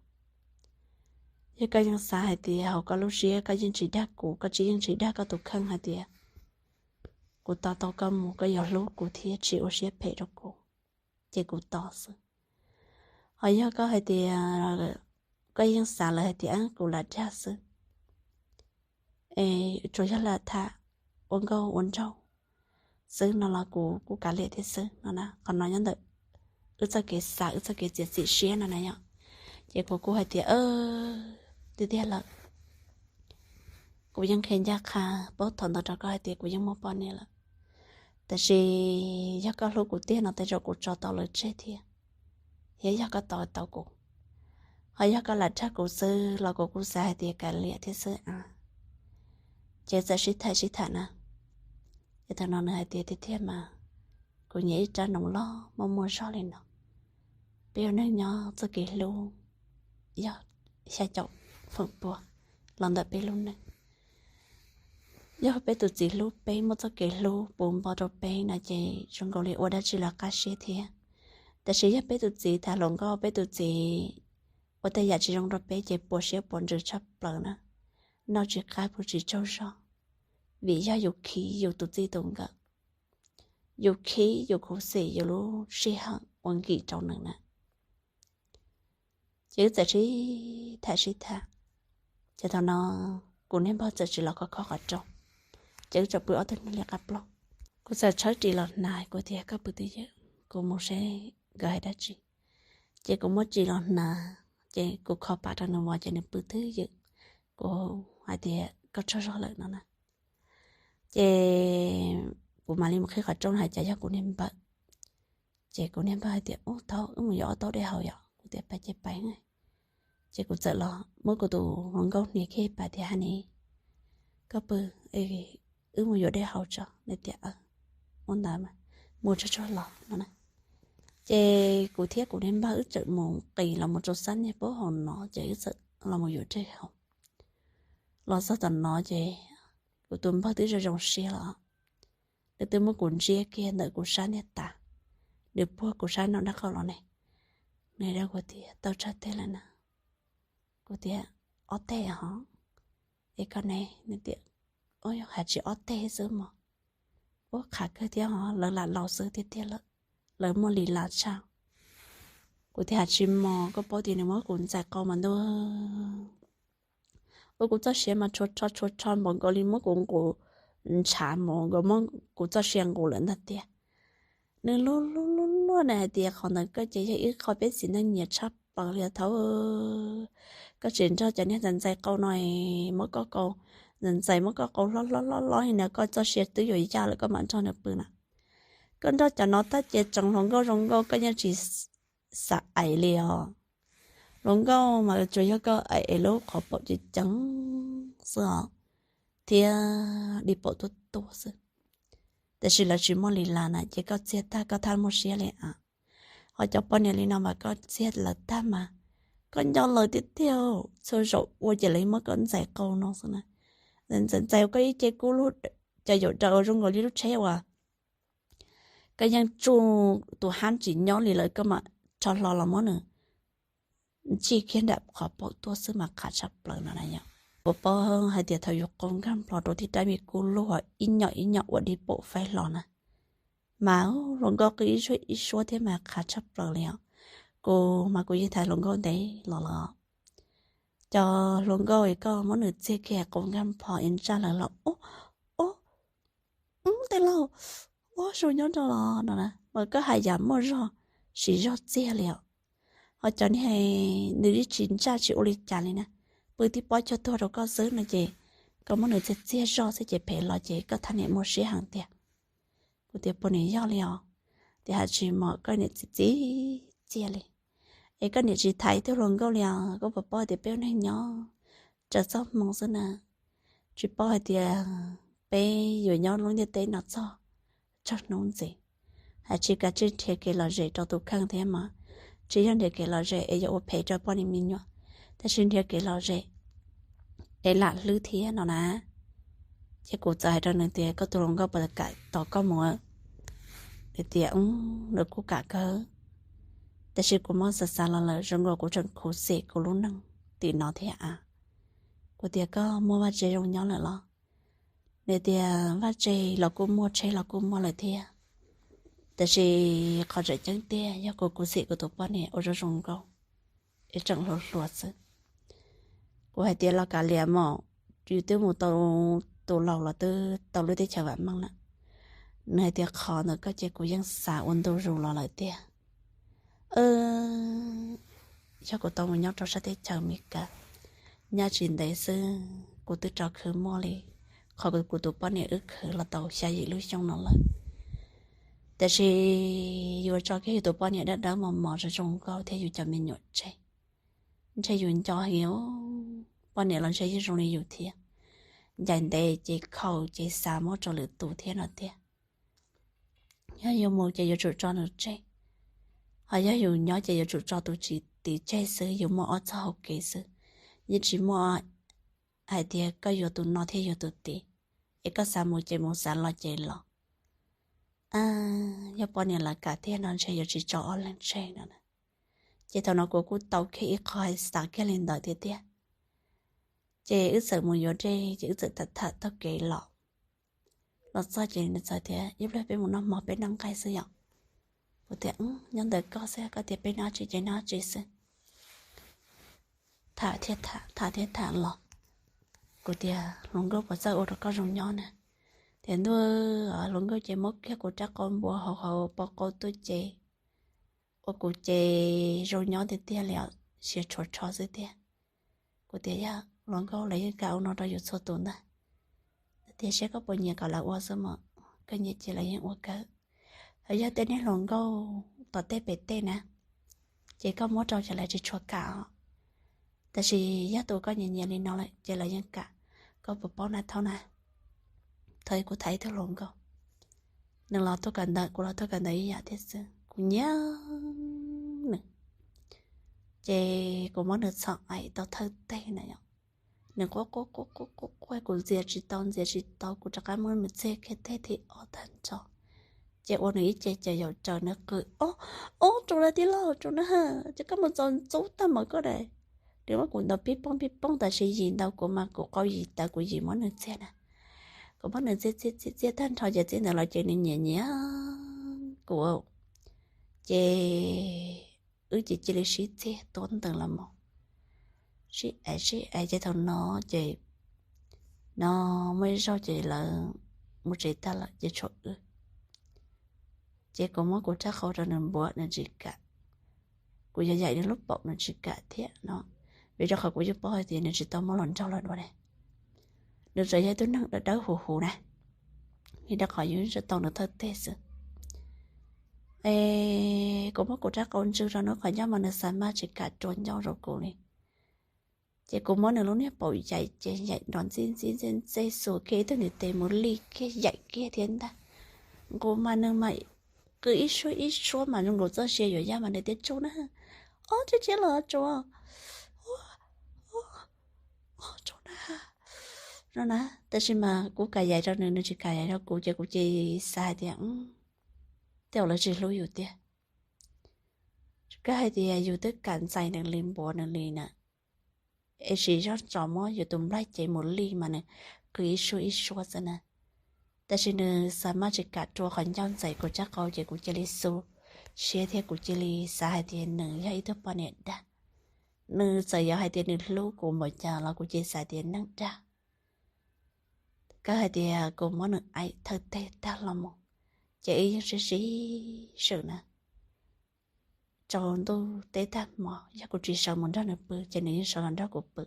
Yog koj yeej xav hais tias hauv koj lub siab koj yeej tsis dag kuv, koj tsis yeej tsis dag koj tus kheej hais tias kuv tos tau koj mus koj yuav hlub kuv thiab tsis ua siab phem rau kuv, ces kuv tos xwb. Ho yog koj hais tias koj yeej xav lawm hais tias kuv lam dag xwb, es tsuas yog lam tham ua nkauj ua nraug xwb no los kuv kuj kav liam thiab xwb no na. Qhov no nyob ntawm wb txoj kev xav wb txoj kev txiav txim siab no na yom. Ces kuv kuj hais tias, tiag tiag lawm, kuv yeej qhia ncaj qha paub thaum ntawd rau koj hais tias kuv yeej muaj poj niam lawm, tab sis yog koj hlub kuv tiag no tej zaum kuv tso tau lawv tseg thiab, thiab yog koj tos tau kuv. Ho yog koj lam dag kuv xwb los kuv kuj xav hais tias kav liam thiab xwb a. Ces txawm sib tham sib tham na, ces thaum no nws hais tias tiag tiag mas kuv nyiam ib rab noov loj muaj muaj zog li no. Peb ua neej nyob txoj kev hlub yog xya caum feem pua los ntawm peb lub neej. Yog peb tus txiv hlub peb muaj txoj kev hlub puv npo rau peb no ces zoo nkaus li ua dab tsi los qab siab thiab. Tab sis yog peb tus txiv tham hluas nkauj, peb tus txiv ua tej yam tsis zoo rau peb ces puas siab puas ntsws tshaj plaws na, noj tsis qab pw tsis tsaug zog, vim yog yus khib yus tus txij tus nkawm, yus khib yus khuv xim yus lub sij hawm ua nkim rau nws na. Ces wb txawm sib tham sib tham, ces thaum no kuv niag npawg txawm tsis los kho kho qhov rooj, ces wb txawm pw ob tug niag li qab plaub. Kuv txawm tshawb ris los hnav, kuv tias koj pw twj ywm, kuv mus seb nkawd hais dab tsi. Ces kuv muab ris los hnav, ces kuv kho pam rau nws mov ces nws pw twj ywm. Kuv hais tias koj tsaug zog lawm no na. Ces kuv mam li mus qhib qhov rooj hais cas yog kuv niag npawg. Ces kuv niag npawg hais tias, ub thaub, wb mus yuav ob taub dej haus yom. Kuv tias pais ces pais. Ces kuv txawm los muab kuv tus hluas nkauj hnia kiag pas tias, ha ni, koj pw, wb mus yuav dej haus tso. Nws tias, ua ntawd mas mus tsuag tsuag los no na. Ces kuv thiab kuv niag npawg wb txawm mus qis los mus rau sab niag pab hauv no ces wb txawm los mus yuav dej haus. Los txog tom no ces kuv tus npawg twb zoo zoo siab los, nws twb muab kuv ntsiab kiag ntawm kuv sab niag tav, nws puag kuv sab nraum nraub qaum los ne. Nws hais rau kuv tias, tau tsawg teg lawm na? Kuv tias, ob teg hos. Es koj ne? Nws tias, ua yog hais tsis ob teg xwb mog. Ua qhav kawg thiab hos, lawv lam laus xwb tiag tiag lawm, lawv muaj li las tshaj. Kuv tias, hais tsis mog, koj paub tias nws muab kuv ntxais qau mas ntuj, ua kuv txoj sia mas tshua rho tshua rho npaum nkaus li muab kuv nqus ntshav mus nkaus, muab kuv txoj sia nqus lawm ntag tiag. Nws luag luag luag luag na hais tias, qhov ntawd koj ces yog ib qho peb txiv neej nyiam tshaj plaws li thaub. Koj tsis nrog cov niag ntxais ntxais qau no, muab koj qau ntxais ntxais, muab koj qau hlob hlob hlob hlob li no koj txoj sia twb yuav yaj lawm koj mam nrog nws pw na. Koj nrog cov no tab ces tseem hluas nkauj zoo nkauj koj yeej tsis xav aim li os. Hluas nkauj mas tsuas yog koj aim es lub qhov paum ceev ceev xwb os, thiab dib paum tuaj tuaj xwb. Tiam sis lawv tsis muaj li las na ces koj txiag tag koj thaj muaj siab li as. Ho cov poj niam li no mas koj txiag lawv tag mas koj nco lawv tiag tiag, txhua zaum ua ces lawv muab koj ntxais qau no xwb na. Ntxais ntxais koj ib ce kub lub, cov yaum daws zoo nkaus li lub tsheb uas koj yeej tsuj tus hab tsis nyob li lawm koj mam rho hlo los muab nws ntsij kiag nram qhov paum tuaj xwb mas qhav tshaj plaws no na yom. Puas paub hais tias thaum yus qau nkag nplo rau tib rab me kub lug ib nyom ib nyom ua dib paum faib hlo na, Mas hluas nkauj qw ib suab ib suab thiab mas qhav tshaj plaws li os. Kuv mas kuv yeej thaiv hluas nkauj ntev los lawm. Cov hluas nkauj es koj muab nws txiag kiag quas nkag phom es ntsaj lawv los ub, ub, tej laug, ua zoo nyob rau los no na mas koj hais yam muaj zog, siv zog txiag li os. Ho cov niag nws yeej tsis ntsaj tsis ua li cas li na, pw tib pob cuag tuag rau koj xwb no ces koj muab nws txiag txiag zog xwb ces phem los ces koj thaj niam muaj siab heev tiag. Kuv tias puas niam yog li os, tias hais tsis mos koj niam txiag txiag li, es koj niam tsis thaiv tug hluas nkauj li os, koj puas paub tias peb ua neeg nyob tsawg txoj hmoo xwb na, tsis paub hais tias peb yuav nyob lub ntiaj teb no txog tsawg hnub ntxiv. Hais tsis kav tsij nrhiav kev lom zem rau tus kheej thiab mas, tsis yog nrhiav kev lom zem es yuav ua phem rau poj niam me nyuam, tab sis nrhiav kev lom zem es lam hlwb thiab no na. Ces kuv txawm hais rau nws tias koj tus hluas nkauj puas kam tos koj mus? Nws tias nws kuj kam kawg, tab sis kuv muab xav xav los lawm zoo nkaus kuv tseem khuv xim kuv lub neej tim no thiab a. Kuv tias koj muaj vaj tse zoo nyob lawm los? Nws tias vaj tse los kuj muaj, tsheb los kuj muaj lawm thiab, tab sis qhov tseem ceeb tiag yog kuv khuv xim kuv tus poj niam ua zoo zoo nkauj es tseem hluas hluas xwb. Kuv hais tias los kav liam mos, yus twb mus tau, tus laus los twb tau lub teb chaws vam meej na. Nws hais tias qhov ntawd koj ces kuv yeej xav ua ntu zus los lawm tiag. Yog kuv tau mus nyob rau sab teb chaws Amelikas, nyob tsis ntev xwb kuv twb rov khwv muaj li qhov kuv tus poj niam wb khwv los tau xya yim lub xyoo no lawm. Tab sis yuav tso kiag yus tus poj niam dawb dawb mos mos zoo zoo nkauj thiab yus cov me nyuam tseg, ntshe yus nco heev, poj niam los ntshe yeej zoo li yus thiab, ncaim ntev ces khaus ces xav muab rau lwm tus thiab no tiag. Yog yus mus ces yuav tsum tso nws tseg, ho yog yus nyob ces yuav tsum tso tus tsis tiv tseg xwb, yus muaj ob txoj hau kev xwb, yeej tsis muaj hais tias koj yuav tus no thiab yuav tus tid, es koj xav mus ces mus, xav los ces los. Yog poj niam lawv kam tiag no ntshe yuav tsis tso ob leeg tseg no na. Ces thaum no kuv kuj tau kiag ib qho hais xav kiag li ntawd tiag tiag. Ces wb txawm mus yuav dej ces wb txawm tham tham taug kev los. Los txog ces nws txawm tias ib pliag peb mus noj hmo peb noj nqaij xwb yom. Kuv tias nyob ntawm koj xwb, koj tias peb noj tsis ces noj tsis xwb. Tham thiab tham, tham thiab tham los. Kuv tias hluas nkauj puas txawj ua rau koj zoo nyob na? Tias ntuj, hluas nkauj ces muab kiag kuv rab qau npua hauv hauv pov qau tuaj ces ua kuv ces zoo nyob tiag tiag li os, siav tshuav tsho xwb tiag. Kuv tias yog hluas nkauj lawv yeej kam ua no rau yus txhua tus ntag. Tias saib koj puas nyiam kom lawv ua xwb mas, koj nyiam ces lawv yeej ua kawg. Yog tej niag hluas nkauj tom tej pem tej na, ces koj muab rau ces lawv tsis tshua kam os. Tab sis yog tus koj nyiam nyiam li no lawm ces lawv yeej kam. Koj puas paub na thaub na? Thaum kuv tham ib tug hluas nkauj, nws los tuaj kawm ntawv, kuv los tuaj kawm ntawv ib yam thiab xwb, kuv nyiam nws. Ces kuv muab nws txhom aim tau thawj teg na yom, nws quaj quaj quaj quaj quaj, kuv ntxias tsis tau, ntxias tsis tau, kuv rov qab muab nws txiag kiag teg thib ob tag nrho. Ces ua nws ib ce ces yaum raws nws qw, ob, ob, rau na tij laug, rau na, ces koj mus txaus ntxub tag npaum koj na. Nws muab kuv ntaus pib poob pib poob, tab sis yim ntau kuv mas kuv qau yim tawv kuv yim muab nws txiag na. Kuv muab nws txiag txiag txiag txiag tag nrho ces txij ntawd los ces nws nyiam nyiam kuv. Ces wb ces cia li sib txiag tuab ntawd los mus, sib ev sib ev ces thaum no ces no muaj ib zaug ces lawv mus tsev tag lawm ces tshuav wb. Ces kuv muab kuv rab qau rau nws npuav nws tsis kam, kuv yog yaim nws lub paum nws tsis kam thiab no, vim rau qhov kuv yeej paub hais tias nws tsis tau muab los nraug los dua ne. Nws tseem yog ib tug neeg dawb dawb huv huv na, vim rau qhov yus tsis tau nws thawj teg xwb. Es kuv muab kuv rab qau ntsw rau nws qhov ncauj mas nws xav maj tsis kam rua ncauj rau kuv li. Ces kuv muab nws lub niag paum yaim ces yaim nrov ntxij ntxij ntxej ntxej, xuas kiag ib tug niag tes mus lig kiag yaim kiag thiab ntag. Nqus mas nws mas qw ib suab ib suab mas zoo nkaus txoj sia yuav yaj mas nws tias tsaug na, ob, tsaug tsiab los tsaug, tsaug na, no na. Tab sis mas kuv kam yaim rau nws, nws tsis kam yaim rau kuv ces kuv ces xav hais tias tej zaum lawv tsis hlub yus tiag. Koj hais tias yus twb kam ntxais nws li npuav nws li na, es siv zog tso muab yus tus nplaig cev mus lig mas nws qw ib suab ib suab xwb na. Tab sis nws xav maj tsis kam rua qhov ncauj ntxeev kuv rab qau ces kuv cia li xu siab thiab kuv cia li xav hais tias nws yog ib tug poj niam dag. Nws txawm yuav hais tias nws hlub kuv npaum cas los kuv cia li xav tias neeg dag. Koj hais tias kuv muab nws aim thawj teg tag los mus, ces wb yeej sib sib swm na. Tsaus ntuj teb tag hmo yog kuv tsis sawv mus nrog nws pw ces nws yeej sawv los nrog kuv pw.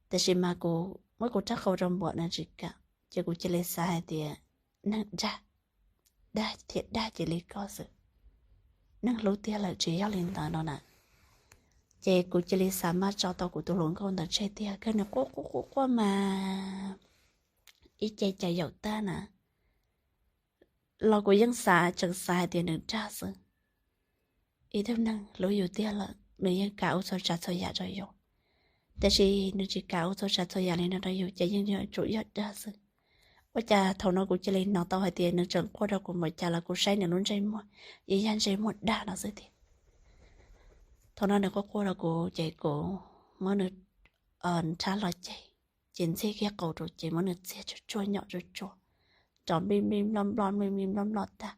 Tab sis mas kuv muab kuv rab qau rau npaum nws tsis kam, ces kuv cia li xav hais tias neeg dag, dag thiab dag cia li koj xwb, neeg hlub tiag lawm tsis yog li ntawd no na. Ces kuv cia li xav maj tso tau kuv tus hluas nkauj ntawd tseg tiag, kawg nws quaj quaj quaj quaj mas ib ce cas yaum tag na. Los kuv yeej xav tseem xav hais tias nws dag xwb. Ib tug neeg hlub yus tiag lawm nws yeej kam ua txhua tsav txhua yam rau yus, tab sis nws tsis kam ua txhua tsav txhua yam li no rau yus ces yeej yuav tsum yog dag xwb. Ua cas thaum no kuv cia li hnov tau hais tias nws tseem quaj rau kuv npaum cas los kuv saib nws lub ntsej muag, yeej yog ntsej muag dag no xwb tiag. Thaum no nws quaj quaj rau kuv ces kuv muab nws nrhab los ces, ces ntxig kiag qau rau ces muab nws txiag tsuag tsuag nyom tsuag tsuag, rov nplij nplij nploj nploj nplij nplij nploj nploj tag.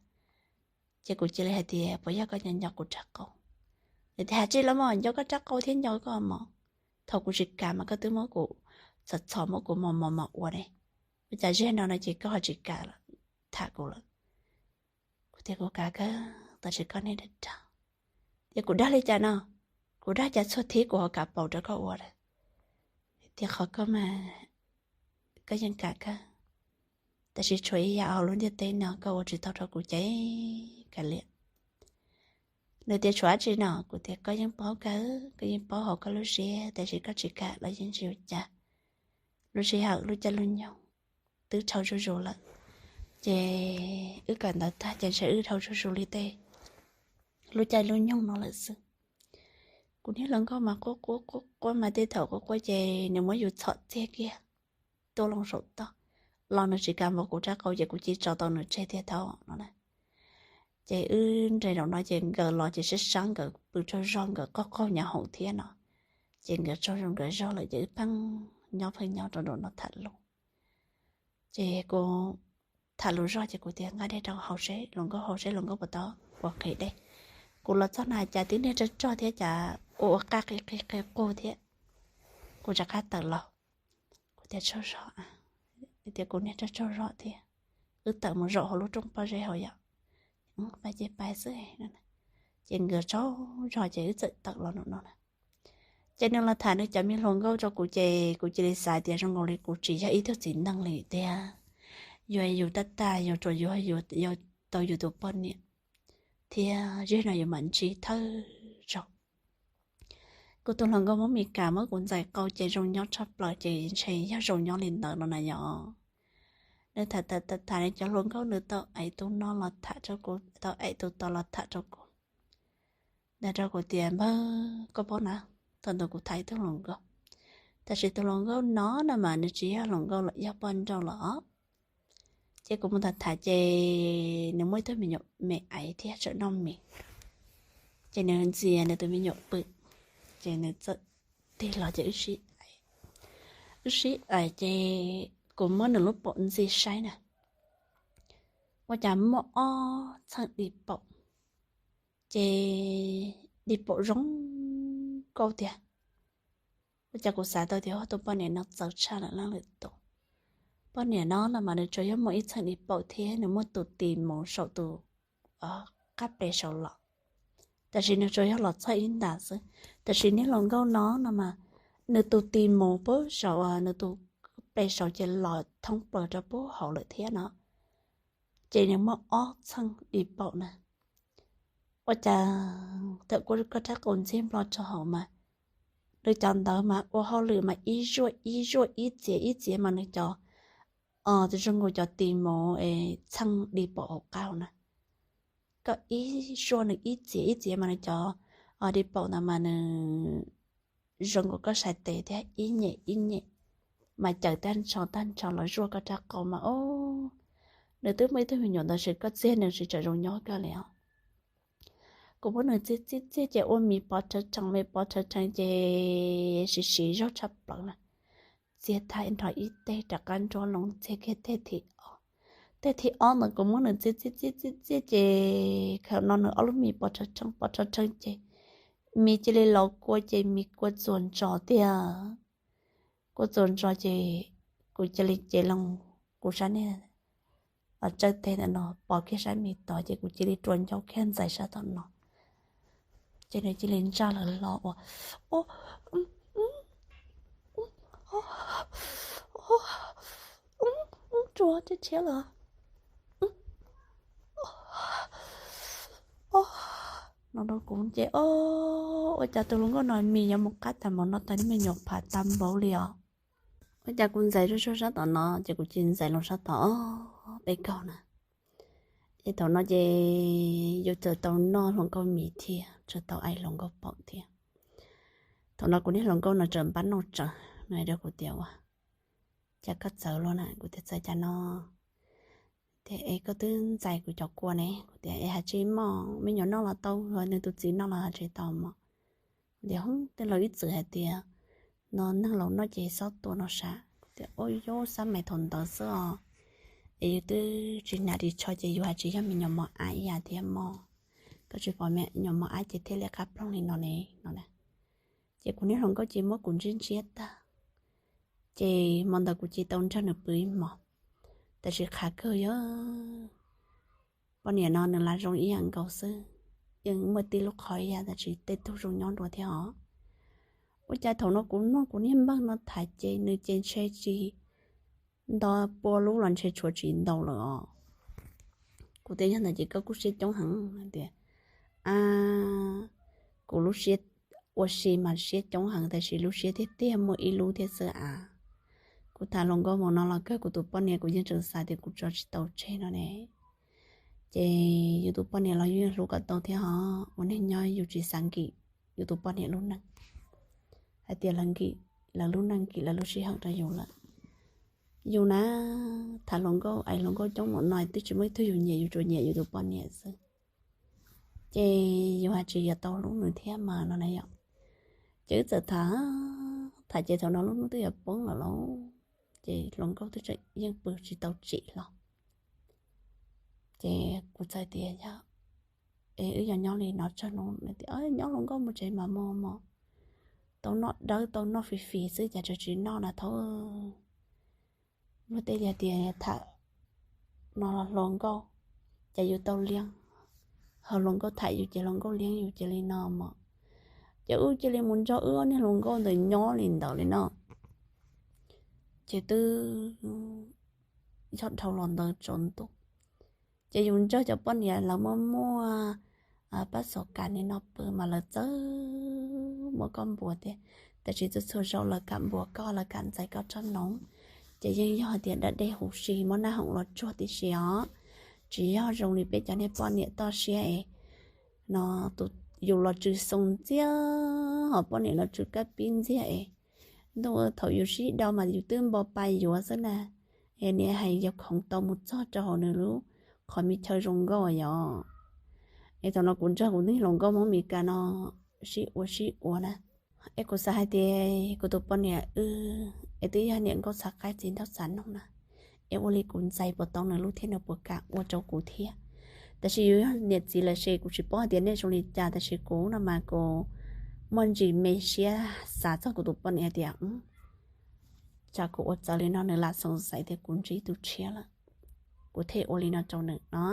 Ces kuv cia li hais tias puas yog koj nco nco kuv rab qau? Nws tias has tsis los mas nco koj rab qau thiab nco koj mos. Thaum kuv tsis kam mas koj twb muab kuv txhom txhom muab kuv mos mos mos ua ne, ua cas zig no no ces koj ho tsis kam tham kuv lawm? Kuv tias kuv kam kawg tab sis koj niag dag dag. Tias kuv dag li cas no? Kuv dag cas txhua thib kuv ho kam paus rau koj ua lawm. Tias qhov koj mas koj yeej kam kawg, tab sis tshuav ib yam hauv lub ntiaj teb no koj ua tsis tau rau kuv ces kav liam. Nws tias tshuav dab tsi no? Kuv tias koj yeej paub kawg, koj yeej paub hauv koj lub siab tab sis koj tsis kam los yeej tsis ua cas. Lub sij hawm lub caij lub nyoog twb dhau zuj zus lawm, ces wb kawm ntawv tag ces ntshe wb dhau zuj zus li tej lub caij lub nyoog no lawm xwb. Kuv niag hluas nkauj mas quaj quaj quaj quaj mas tej thaum quaj quaj ces nws muab yus txhom txiag kiag tuaj loo saum toj, los nws tsis kam npog kuv rab qau ces kuv cia li tso tau nws tseg tiag tau no na. Ces wb nres nraum no ces nkawd los ces sab sab nkawd pw tsaug zog nkawd qaug qaug nyav hoom thiab no, ces nkawd tsaug zog nkawd zog lawm ces wb pheej nyob pheej nyob rau nraum no tham lus. Ces kuv tham lus zog ces kuv tias nqa dej rau hau seb hluas nkauj, hau seb hluas nkauj puas tau ua qhev dej. Kuv los txog na cas tib niag rog rog thiab cas ua ua qaj qi qi qi qug thiab. Kuv rov qab tawm los, kuv tias tsaug zog, tias kuv niag rog tsaug zog thiab. Wb tawm mus zaum hauv lub rooj pob zeb hauv yom, pais ces pais xwb. Ces nkawd tsaug zog ces wb txawm tawm los nraum no na. Ces nws los tham nws cov me hluas nkauj rau kuv ces kuv cia li xav tias zoo nkaus li kuv tsis yog ib tug txiv neej li tiag, yuav yus tab tag yus tsuas yuav yus tau yus tus poj niam thiab zig no yus mam ntsib thawj zaug. Kuv tus hluas nkauj Hmoob Mes Kas muab kuv ntxais qau ces zoo nyob tshaj plaws ces ntshe yog zoo nyob li ntawd no na yom. Nws tham tham tham nws cov hluas nkauj nws tau aim tus no los tham rau kuv, tau aim tus tod los tham rau kuv. Nws rau kuv tias npawg koj paub na, thaum ntawd kuv tham ib tug hluas nkauj, tab sis tus hluas nkauj no no mas nws tsis yog hluas nkauj los yog poj nrauj los. Ces kuv mus tham tham ces nws muaj ib tug me nyuam me aiv thiab tseem noj mis. Ces nws ntxias nws tus me nyuam pw, ces nws txawm tig los ces wb sib aim, wb sib aim ces kuv muab nws lub paum ntxig saib na, ua cas muaj ob txheej di paum, ces di paum zoo nkauj tiag. Ua cas kuv xav tau tias tus poj niam no txawv tshaj lawm leej lwm tus. Poj niam no no mas nws tsuas yog muaj ib txheej di paum thiab nws muaj tus tis mus saum tus qab pes saud los, tab sis nws tsuas yog los txog ib ntas xwb. Tab sis niag hluas nkauj no no mas nws tus tis mus pub saum, nws tus pes saud ces los thoob plaws rau pub hauv lawm thiab no. Ces nws muaj ob txheej di paum na. Ua cas thaum kuv koj rab qau ntxig nplo rau hauv mas nws cov ntawd mas ua hauj lwm mas ib zuaj ib zuaj ib txiav ib txiav mas nws cov, zoo nkaus cov tis mus txheej di paum hauv qab na. Koj ib zuaj nws ib txiav ib txiav mas nws cov di paum ntawd mas nws zoo nkaus koj sai tes thiab ib nyem ib nyem mas cawm tag nrho tag nrho los zuaj koj rab qau mas o, nws twb muaj ib tug me nyuam ntawd ces koj txiag nws tsis tseem zoo nyob kawg li os. Kuv muab nws txiag txiag txiag ces ua mis pov rhawv rhees mis pov rhawv rhees ces siv siv zog tshaj plaws na. Txiag tag nrho ib teg rov qab nruab loo txiag kiag teg thib ob, Teg thib ob ntawd kuv muab nws txiav txiav txiav txiav txiav ces thaum no nws ob lub mis pos rhawv rheev pos rhawv rheev ces mis cia li los kua ces mis kua txuas ntsos tiag. Kua txuas ntsos ces kuv cia li cev loo kuv sab niag tsawb teg ntawm no pos kiag sab mis tod ces kuv cia li rua ncauj kiag ntxais sab tom no. Ces nws cia li ntsaj lawm los ua, ub, ub, ub, ub, ub, rua thiab thiab los no rau kuv ces, o, ua cas tus hluas nkauj no mis yuav mus qab tag npaum no, tag nws me nyuam phav tag npaum li os. Ua cas kuv ntxais zuj zus sab tom no ces kuv cia li ntxais loo sab tom peb kaug na. Ces thaum no ces yus txawm tau noj hluas nkauj mis thiab txawm tau aim hluas nkauj paum thiab. Thaum no kuv niag hluas nkauj no txawm npab noj tsawv no rau kuv tias, ua cas koj txawv luaj na? Kuv tias txawv cas no? Tias es koj twb ntxais kuv cov kua ne. Kuv tias es hais tsis moj, me nyuam noj los tau, nws tus txiv noj los hais tsis tau mog. Kuv tias tej laus ib txwm hais tias no neeg laus noj ces xob tua no sav. Kuv tias ua yus xab mais thaum ntawd xwb os, es yus twb tsis hnav ris tsho ces yus hais tsis yog me nyuam mos ab ib yam thiab mog. Koj tsis pom me nyuam mos ab ces thiaj li qab ploog li no ne no na. Ces kuv niag hluas nkauj ces muab kuv ntsib ntsiab tag, ces hmo ntawd kuv cia li tau nrog nws pw ib hmos. Tab sis qhav kawg yog poj niam no nws lam zoo ib yam nkaus xwb, yeej muaj tib lub qhov ib yam tab sis tej tug zoo nyob dua thiab os. Ua cas thaum no kuv nug kuv niag npawg no tham ces nws ces ntshe tsis nto pua lub los ntshe tshuav tsis ntau lawm os. Kuv tias yog ntawd ces koj kuj siab coob heev tias, a, kuv lub siab ua si mas siab coob heev tab sis lub siab tiag tiag muaj ib lub thiab xwb a. Kuv tham hluas nkauj mus no los kawg kuv tus poj niam kuv yeej tseem xav tias kuv tso tsis tau tseg no ne. Ces yus tus poj niam los yus yeej hlub kom tau thiab os, ua neeg nyob yus tsis xav nkim yus tus poj niam lub neej, hais tias lawv nkim lawv lub neej nkim lawv lub sij hawm rau yus lawm. Yus na, tham hluas nkauj aim hluas nkauj coob mus no twb tsis muaj ib tug yus nyiam, yus tsuas nyiam yus tus poj niam xwb. Ces yus hais tsis yuav tau hlub nws thiab mas no na yom. Ces wb txawm tham, tham ces thaum no lub hnub twb yuav poob lawm lauj, ces hluas nkauj twb tseem yeej pw tsis tau tsim hlo. Ces kuv txawm tias yog es wb yog nyob li no tsawg hnub, nws tias nyob hluas nkauj mus tsev mas mus mog, tau noj dawb tau noj fis fis xwb cas tseem tsis noj na thaum. Luag tej tias tham no hluas nkauj ces yus tau liab, ho hluas nkauj tham yus ces hluas nkauj liab yus ces li no mog. Ces wb cia li mus nrog wb ob niag hluas nkauj ntawd nyob li ntawd li no. Ces twb yog dhau los ntawd tsaus ntuj, ces yus ntsawg cov poj niam lawv muaj muaj pab xov kas ni no pw mas lawv txawj muab koj npuas thiab. Tab sis txhua txhua zaus lawv kam npuas koj, lawv kam ntxais koj tsob noov, ces yeej yog hais tias da dej huv si muab nab hoom los tsuag tib si os. Tsis yog zoo li peb cov niag poj niam toj siab es no, yus los tsw xoo ntxiag, ho poj niam los tsw kab pib ntxiag es ntuj, thaum yus sib do mas yus twb npo pa yuav xwb na. Es niam hais yog khoov tau mus txog rau hauv nws lub qhov me chaw zoo nkauj yom. Es thaum no kuv nrog kuv niag hluas nkauj Hmoob Mes Kas no sib ua sib ua na. Es kuv xav hais tias kuv tus poj niam wb es twb yog niam nkauj txhav qaib txiv nraug txhav noog na, es ua li kuv ntxais puas tau nws lub thiab nws puas kam ua rau kuv thiab. Tab sis yus yog niam txiv lawm ces kuv tsis paub hais tias nej zoo li cas, tab sis kuv no mas kuv muaj ntsis me siab xav txog kuv tus poj niam hais tias tsam kuv ua txawv li no nws lam xoo xaiv tias kuv ntsib tus tshiab lawm, kuv thiaj ua li no rau nws no.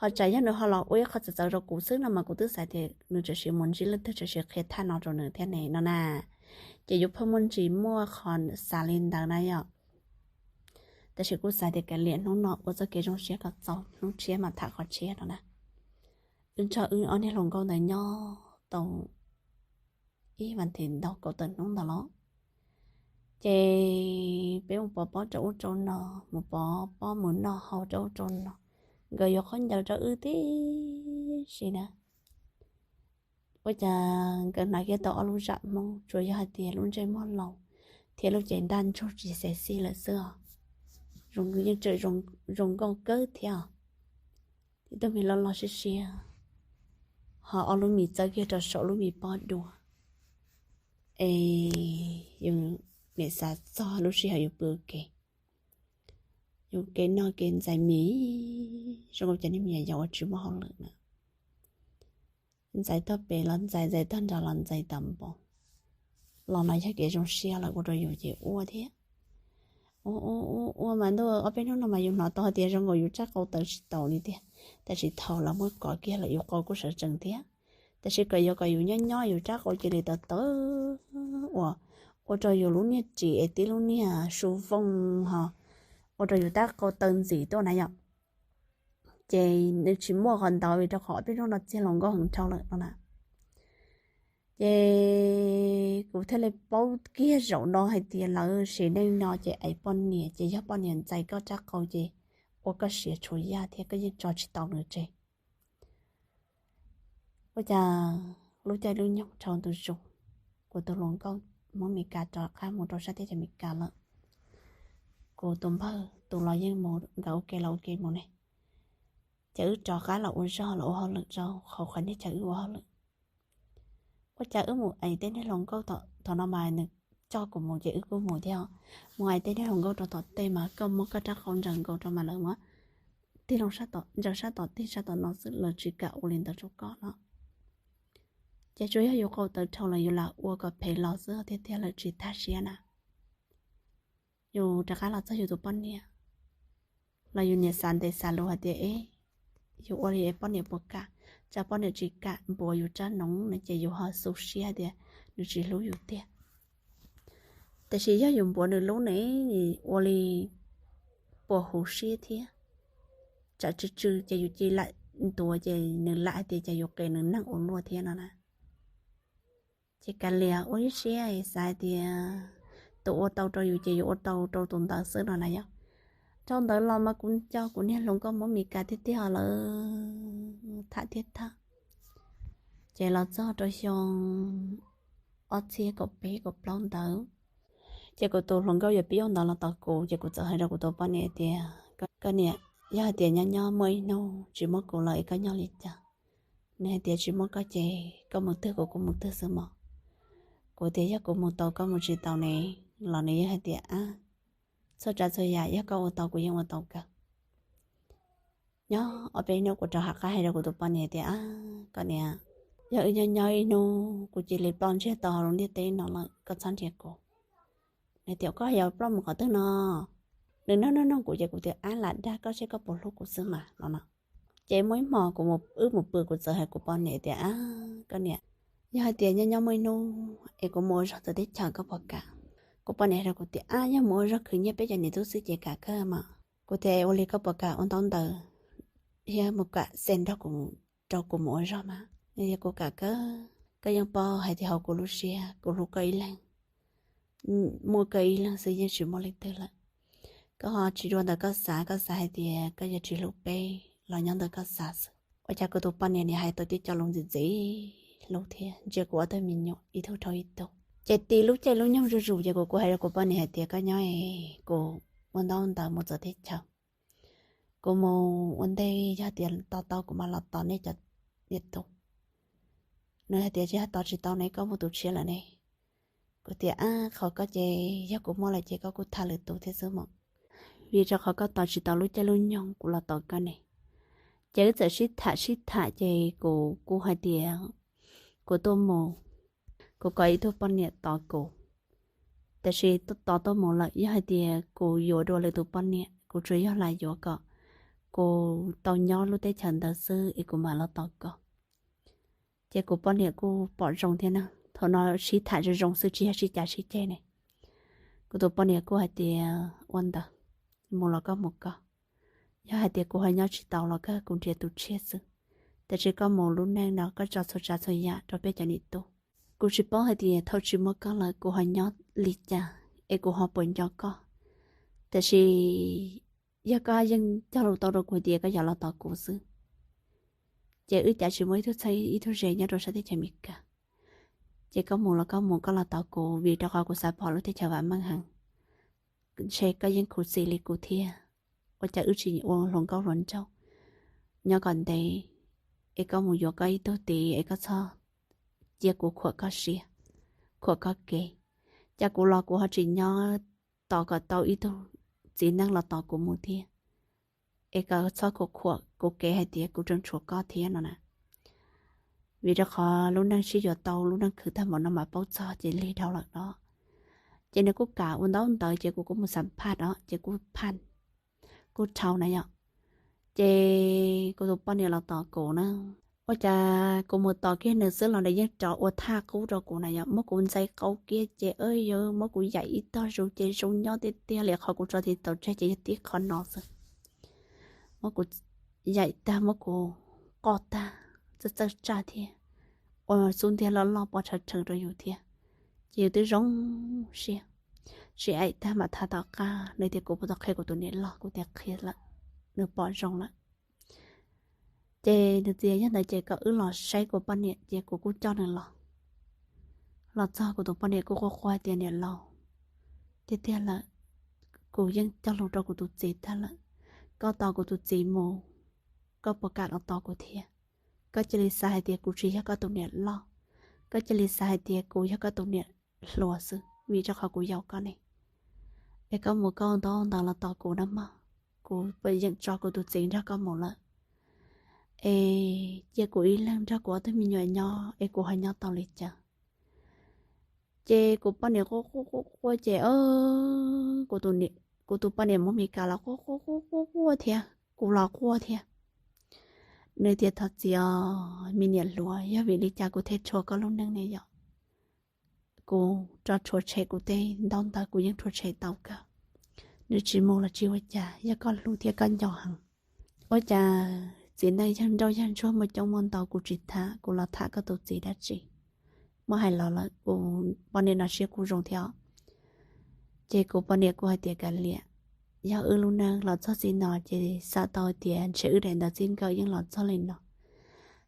Ho tsam yog nws ho los ua ib qho txawv txawv rau kuv xwb no mas kuv twb xav tias nws tsam sim mus ntsib leej twg tsam sim qhia thaj no rau nws thiab ne no na. Ces yus pheej muaj ntsis muaj qhov xav li ntawd na yom. Tab sis kuj xav tias kav liam hnub no ua txoj kev zoo siab kom txaus, hnub tshiab mas tham qhov tshiab no na. Wb nrog wb ob niag hluas nkauj ntawd nyob tau ib vas thiv ntau kaum tawm hnub ntawd los, ces peb mus pov pob rau ub rau no, mus pov pob mus noj haus rau ub rau no, nkawd yuav khaub ncaws rau wb tib si na. Ua cas nkawd hnav kiag tau ob lub zam Hmoob, tsuas yog hais tias lub ntsej muag laus thiab lub cev ntaj ntsug tsis xev xij lawm xwb os. Zoo yeej tseem zoo nkauj kawg thiab os. Tib tug me loj loj siab siab, ho ob lub mis txawb kiag rau saum lub me pob dua. Es yus niam xav txog lub sij hawm yus pw ua ke, yus kev noj kev ntxais mis zoo nkaus cov niag me nyuam yaus uas tsis muaj hauj lwm na. Ntxais tog pem los ntxais, ntxais tog nrad los ntxais tas npaum. Los no yog kev zoo siab lawm ua rau yus ces ua thiab. Ua, ua, ua, ua mas ntuj, ob peb hnub no mas yus hnov tau hais tias zoo nkaus yus rab qau taw tsis taus li tiag, tab sis thaum lawv muab kov kiag lawm yus qau kuj sawv tsees thiab. Tab sis kom yuav kom yus nyob nyob yus rab qau cia li taw taw uas ua rau yus lub niag ris es tib lub niag su vooj ho ua rau yus rab qau taw ntxim tuaj na yom. Ces nws tsis muaj qhov ntawd vim rau qhov ob peb hnub no txiag hluas nkauj heev dhau lawm no na. Ces kuv thiaj li paub kiag zaum no hais tias lawv sim neej no ces ev poj niam ces yog poj niam ntxais koj rab qau ces ua koj siav tshuav yaj thiab koj yeej tso tsis tau nws tseg. Ua cas lub caij lub nyoog dhau ntu zus, kuv tus hluas nkauj Hmoob Mes Kas rov qab mus rau sab teb chaws Mes Kas lawm. Kuv tus npawg tus los yeej mus nkawd ua ke los ua ke mus ne. Ces wb rov qab los ua zog los ua hauj lwm rau qhov qhov niag chaw wb ua hauj lwm. Ua cas wb mus ev tej niag hluas nkauj thaum no mas nws coj kuv mus ces wb kuj mus thiab. Mus ev tej niag hluas nkauj rau tom tej mas koj muab koj rab qau ntsaws nkaus rau mas lawv muab tig loo sab tom, ntsaws sab tom tig sab tom no xwb, lawv tsis kam ua li ntawd rau koj no. Ces tsuas yog yus qau tawv dhau los yus lam ua kom phem los xwb thiab thiab lawv tsis tag siab na. Yus rov qab los txog yus tus poj niam los yus niam xav ntev xav luv hais tias, eb, yus ua li es poj niam puas kam? Tsam poj niam tsis kam npuav yus rab noov no ces yus ho xu siab tias nws tsis hlub yus tiag. Tab sis yog yus npuav nws lub ne, ua li puas huv siab thiab. Tsam tsw tsw ces yus cia li lam ntuav ces nws lam hais tias cas yus qes nws neeg ua luaj thiab no na. Ces kav liam ua ib siab xav hais tias tus ua tau rau yus ces yus ua tau rau tus ntawd xwb no na yom. Dhau ntawd los mas kuv coj kuv niag hluas nkauj Hmoob Mes Kas tiag tiag lawm, tham thiab tham. Ces los txog rau xyoo ob txhiab kaum peb kaum plaub ntawd, ces kuv tus hluas nkauj yuav pib ub ntawd los tos kuv, ces kuv txawm hais rau kuv tus poj niam tias, koj niam, yog hais tias nyob nyob muaj ib hnub tsis muaj kuv lawm es koj nyob li cas? Nws hais tias tsis muaj koj ces koj mus twg kuv kuj mus twg xwb mog. Kuv tias yog kuv mus tau koj mus tsis tau ne, los nws yeej hais tias, ab, txhua tsav txhua yam yog koj ua tau kuv yeej ua tau kawg. Nyob ob peb hnub kuv rov qab hais rau kuv tus poj niam tias, ab, koj niam, yog wb nyob nyob ib hnub kuv cia li ploj ntsiag tau hauv lub ntiaj teb no lawm koj txhob nrhiav kuv. Nws tias koj yuav ploj mus qhov twg no? Nws nug nug nug kuv ces kuv tias, ab, lam dag koj seb koj puas hlub kuv xwb mas no no. Ces muaj ib hmo kuv, wb mus pw kuv txawm hais kuv poj niam tias, ab, koj niam, yog hais tias nyob nyob muaj ib hnub es kuv mus ua zog txawv teb chaws koj puas kam? Kuv poj niam hais rau kuv tias, ab, yog mus ua zog khwv nyiaj peb cov niam tub xwb ces kam kawg mas. Kuv tias ua li koj puas kam ua ntaub ntawv thiab mus kam xees nrog kuv, rau kuv mus ua zog mas? Nws tias kuv kam kawg, koj yeej paub hais tias hauv kuv lub siab kuv hlub koj ib leeg, muaj koj ib leeg xwb yeej tsis muaj leej twg lawm. Koj ho tsis dua ntawm koj xav, koj xav hais tias koj yuav tsis hlub peb los nyob ntawm koj xav xwb. Ua cas kuv tus poj niam nim hais tau cov lus ntxim ntxim hlub thiab ntsia kuv ob tug me nyuam ib tug dhau ib tug. Ces tib lub caij lub nyoog zuj zus ces kuv kuj hais rau kuv poj niam hais tias koj nyob es kuv ua ntaub ntawv mus txawv teb chaws, kuv mus ua ntej yog tias tos tau kuv mam los tos nej cov niam tub. Nws hais tias tsis yog tos tsis tau ne, koj muaj tus tshiab lawm ne. Kuv tias, ab, qhov koj ces yog kuv muaj lawm ces koj kuj tham lwm tus thiab xwb mas, vim rau qhov koj tos tsis tau lub caij lub nyoog kuv los tos koj ne. Ces wb txawm sib tham sib tham ces kuv kuj hais tias kuv tuaj mus, kuv kom ib tug poj niam tos kuv. Tab sis tos tuaj mus lawm yog hais tias kuv yuav dua lwm tus poj niam, kuv tsuas yog lam yuav kom kuv tau nyob lub teb chaws ntawd xwb es kuv mam los tos koj. Ces kuv poj niam kuj pom zoo thiab na, thaum no sib tham zoo zoo xwb tsis yog sib cav sib ceg ne. Kuv tus poj niam kuj hais tias ua ntawd, mus los koj mus koj, yog hais tias kuv ho nyob tsis tau los kawg kuv nrhiav tus tshiab xwb. Tab sis koj mus lub neej no koj tso txhua tsav txhua yam rau peb cov niam tub. Kuv tsis paub hais tias thaum tsis muaj koj lawm kuv ho nyob li cas es kuv ho puas nco koj. Tab sis yog koj yeej cog lus tau rau kuv tias koj yuav los tos kuv xwb, ces wb cav tsis muaj ib tug txheeb ib tug ze nyob rau sab teb chaws Amelikas. Ces koj mus los koj mus, koj los tos kuv vim rau qhov kuv xav pom lub teb chaws vam meej heev. Ntshe koj yeej khuv xim li kuv thiab, ua cas wb tsis ua hluas nkauj hluas nraug nyob kom ntev, es koj mus yuav koj ib tug tid es koj txhob cia kuv khuam koj siab, khuam koj kev. Cas kuv los kuv ho tsis nyob tos kom tau ib tug txiv neej los tos kuv mus thiab, es koj txhob khuam khuam kuv kev hais tias kuv tseem tshuav koj thiab no na. Vim rau qhov lub neej sib yuav tau lub neej khwv tag npaum no mas paub txog ces lig dhau lawm no. Ces nws kuj kam ua ntaub ntawv ces kuv kuj mus xam phaj os, ces kuj phaj, kuj dhau na yom. Ces kuv tus poj niam los tos kuv na, ua cas kuv mus tos kiag nws xwb los nws yeej rov ua thaj qub rau kuv na yom, muab kuv ntxais qaub kiag ces yuav muab kuv yaim ib tog zus ces zoo nyob tiag tiag li qhov kuv tso tiv taus tseg ces yog tib qho no xwb. Muab kuv yaim tag, muab kuv qoj tag, txawj txawj tsaj thiab, ua xub ntiag loj loj pov rhawv rhawv rau yus thiab. Ces yus twb zoo siab, sib aim tag mam tham tom qab nws tias kuv puas tau qhia kuv tus niam loj, kuv tias qhia lawm, nws pom zoo lawm. Ces nws tias yog ntawd ces kom wb los saib kuv poj niam, ces kuv kuj coj nws los. Los txog kuv tus poj niam kuj quaj quaj tias niam laus, tiag tiag lawm, kuv yeej cog lus rau kuv tus txiv tag lawm, koj tos kuv tus txiv mus, koj puas kam los tos kuv thiab? Koj cia li xav hais tias kuv tsis yog koj tus niam loj, koj cia li xav hais tias kuv yog koj tus niam hluas xwb vim rau qhov kuv yaum koj ne. Es koj mus koj ntaub ntawv los tos kuv na mog, kuv yeej tso kuv tus txiv nrog koj mus lawm. Es cia kuv ib leeg nrog kuv ob tug me nyuam nyob es kuv ho nyob tau li cas? Ces kuv poj niam quaj quaj quaj quaj ces kuv tus poj niam mus Mes Kas los quaj quaj quaj quaj quaj thiab, kuv los quaj thiab. Nws tias thov txim os me niam hluas, yog vim li cas kuv thiaj rhuav koj lub neej ne yom? Kuv rov rhuav tshem kuv tej ntaub ntawv, kuv yeej rhuav tshem tau kawg. Nws tsis mus los tsis ua cas, yog koj hlub thiab koj nco heev. Ua cas txiv neej yawg nrauj yawg ntsuag muaj coob muaj ntau kuv tsis tham, kuv los tham koj tus txiv dab tsi? Muab hais los lawm kuv poj niam no siab kuj zoo thiab. Ces kuv poj niam kuj hais tias kav liam, yog wb lub neej los txog txij no ces xav tau tias ntshe wb daim ntawv txij nkawm yeej los txog li no.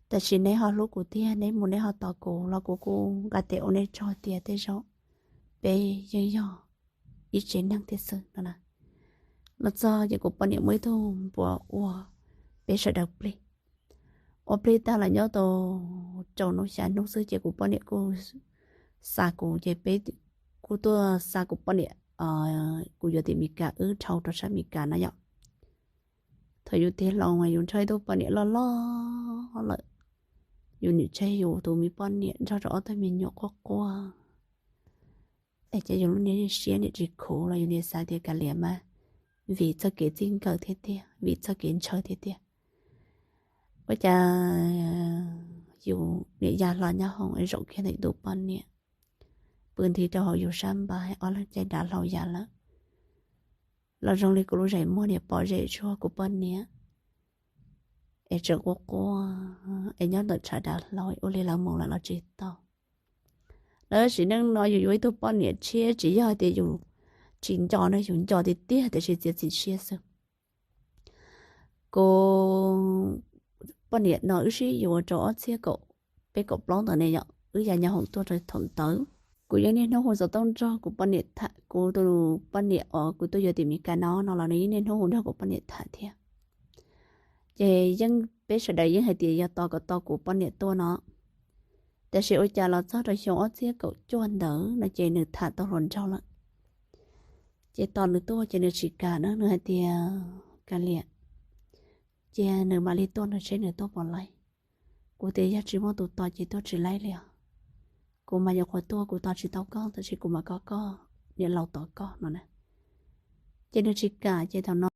Tab sis neb ho hlub kuv tiag, neb mus neb ho tos kuv los kuv kuj nqa tes ua neb tsaug tias tej zaum peb yeej yog ib tsev neeg thiab xwb no na. Los txog ces kuv poj niam muaj ib tug npua ua peb sawv daws plig. Ua plig tag los nyob tau rau hnub xya hnub xwb ces kuv poj niam kuj xa kuv ces peb kuj tuaj xa kuv poj niam, kuv yuav tim Mes Kas wb dhau rau sab Mes Kas na yom. Thaum yus tig loo mas yus nrog ib tug poj niam loj loj lawm, yus niam tseg yus tus me poj niam nrog rau ob tug me nyuam quaj quaj. Es ces yus lub niag siab niam tsis khuv los yus niam xav tias kav liam mas, vim txoj kev txij nkawm thiab tiag, vim txoj kev ntshaw thiab tiag. Ua cas yus niam ya hlo nyob hoom es zaum kiag ntawm yus tus poj niam, pw nti rau hauv yus sab npab, ob leeg caij dav hlau ya lawm. Los zoo li kuv lub zem muag niam pom zem tsuag kuv poj niam, es tseem quaj quaj, es nyob ntawm tshav dav hlau ua li lawv mus lawm los tsis tau. Lawv sim neej no yus yuav ib tug poj niam tshiab tsis yog hais tias yus tsis nco na, yus nco tiag tiag tiam sis txiav txim siab xwb. Kuv poj niam no wb sib yuav rau ob txhiab kaum peb kaum plaub ntawd ne yom, wb ya nyob hoom tuaj rau thaum ntawd. Kuv yeej niaj hnub hu xov tooj nrog kuv poj niam tham, kuv tus poj niam uas kuv tuaj yuav tim Mes Kas no no los nws yeej niaj hnub hu nrog kuv poj niam tham thiab. Ces yeej peb sawv daws yeej hais tias yog tos kom tau kuv poj niam tuaj no. Tab sis ua cas los txog rau xyoo ob txhiab kaum cuaj ntawd no ces nws tham tau hluas nraug lawm. Ces tos nws tuaj ces nws tsis kam na, nws hais tias kav liam, cia nws mam li tuaj nws seb nws tuaj puas laib. Kuv tias yog tsis muaj tus tos ces tuaj tsis laib li os. Kuv mas yuav qhuav tuaj kuv tos tsis tau koj tab sis kuv mam kom koj niam laus tos koj no na. Ces nws tsis kam ces thaum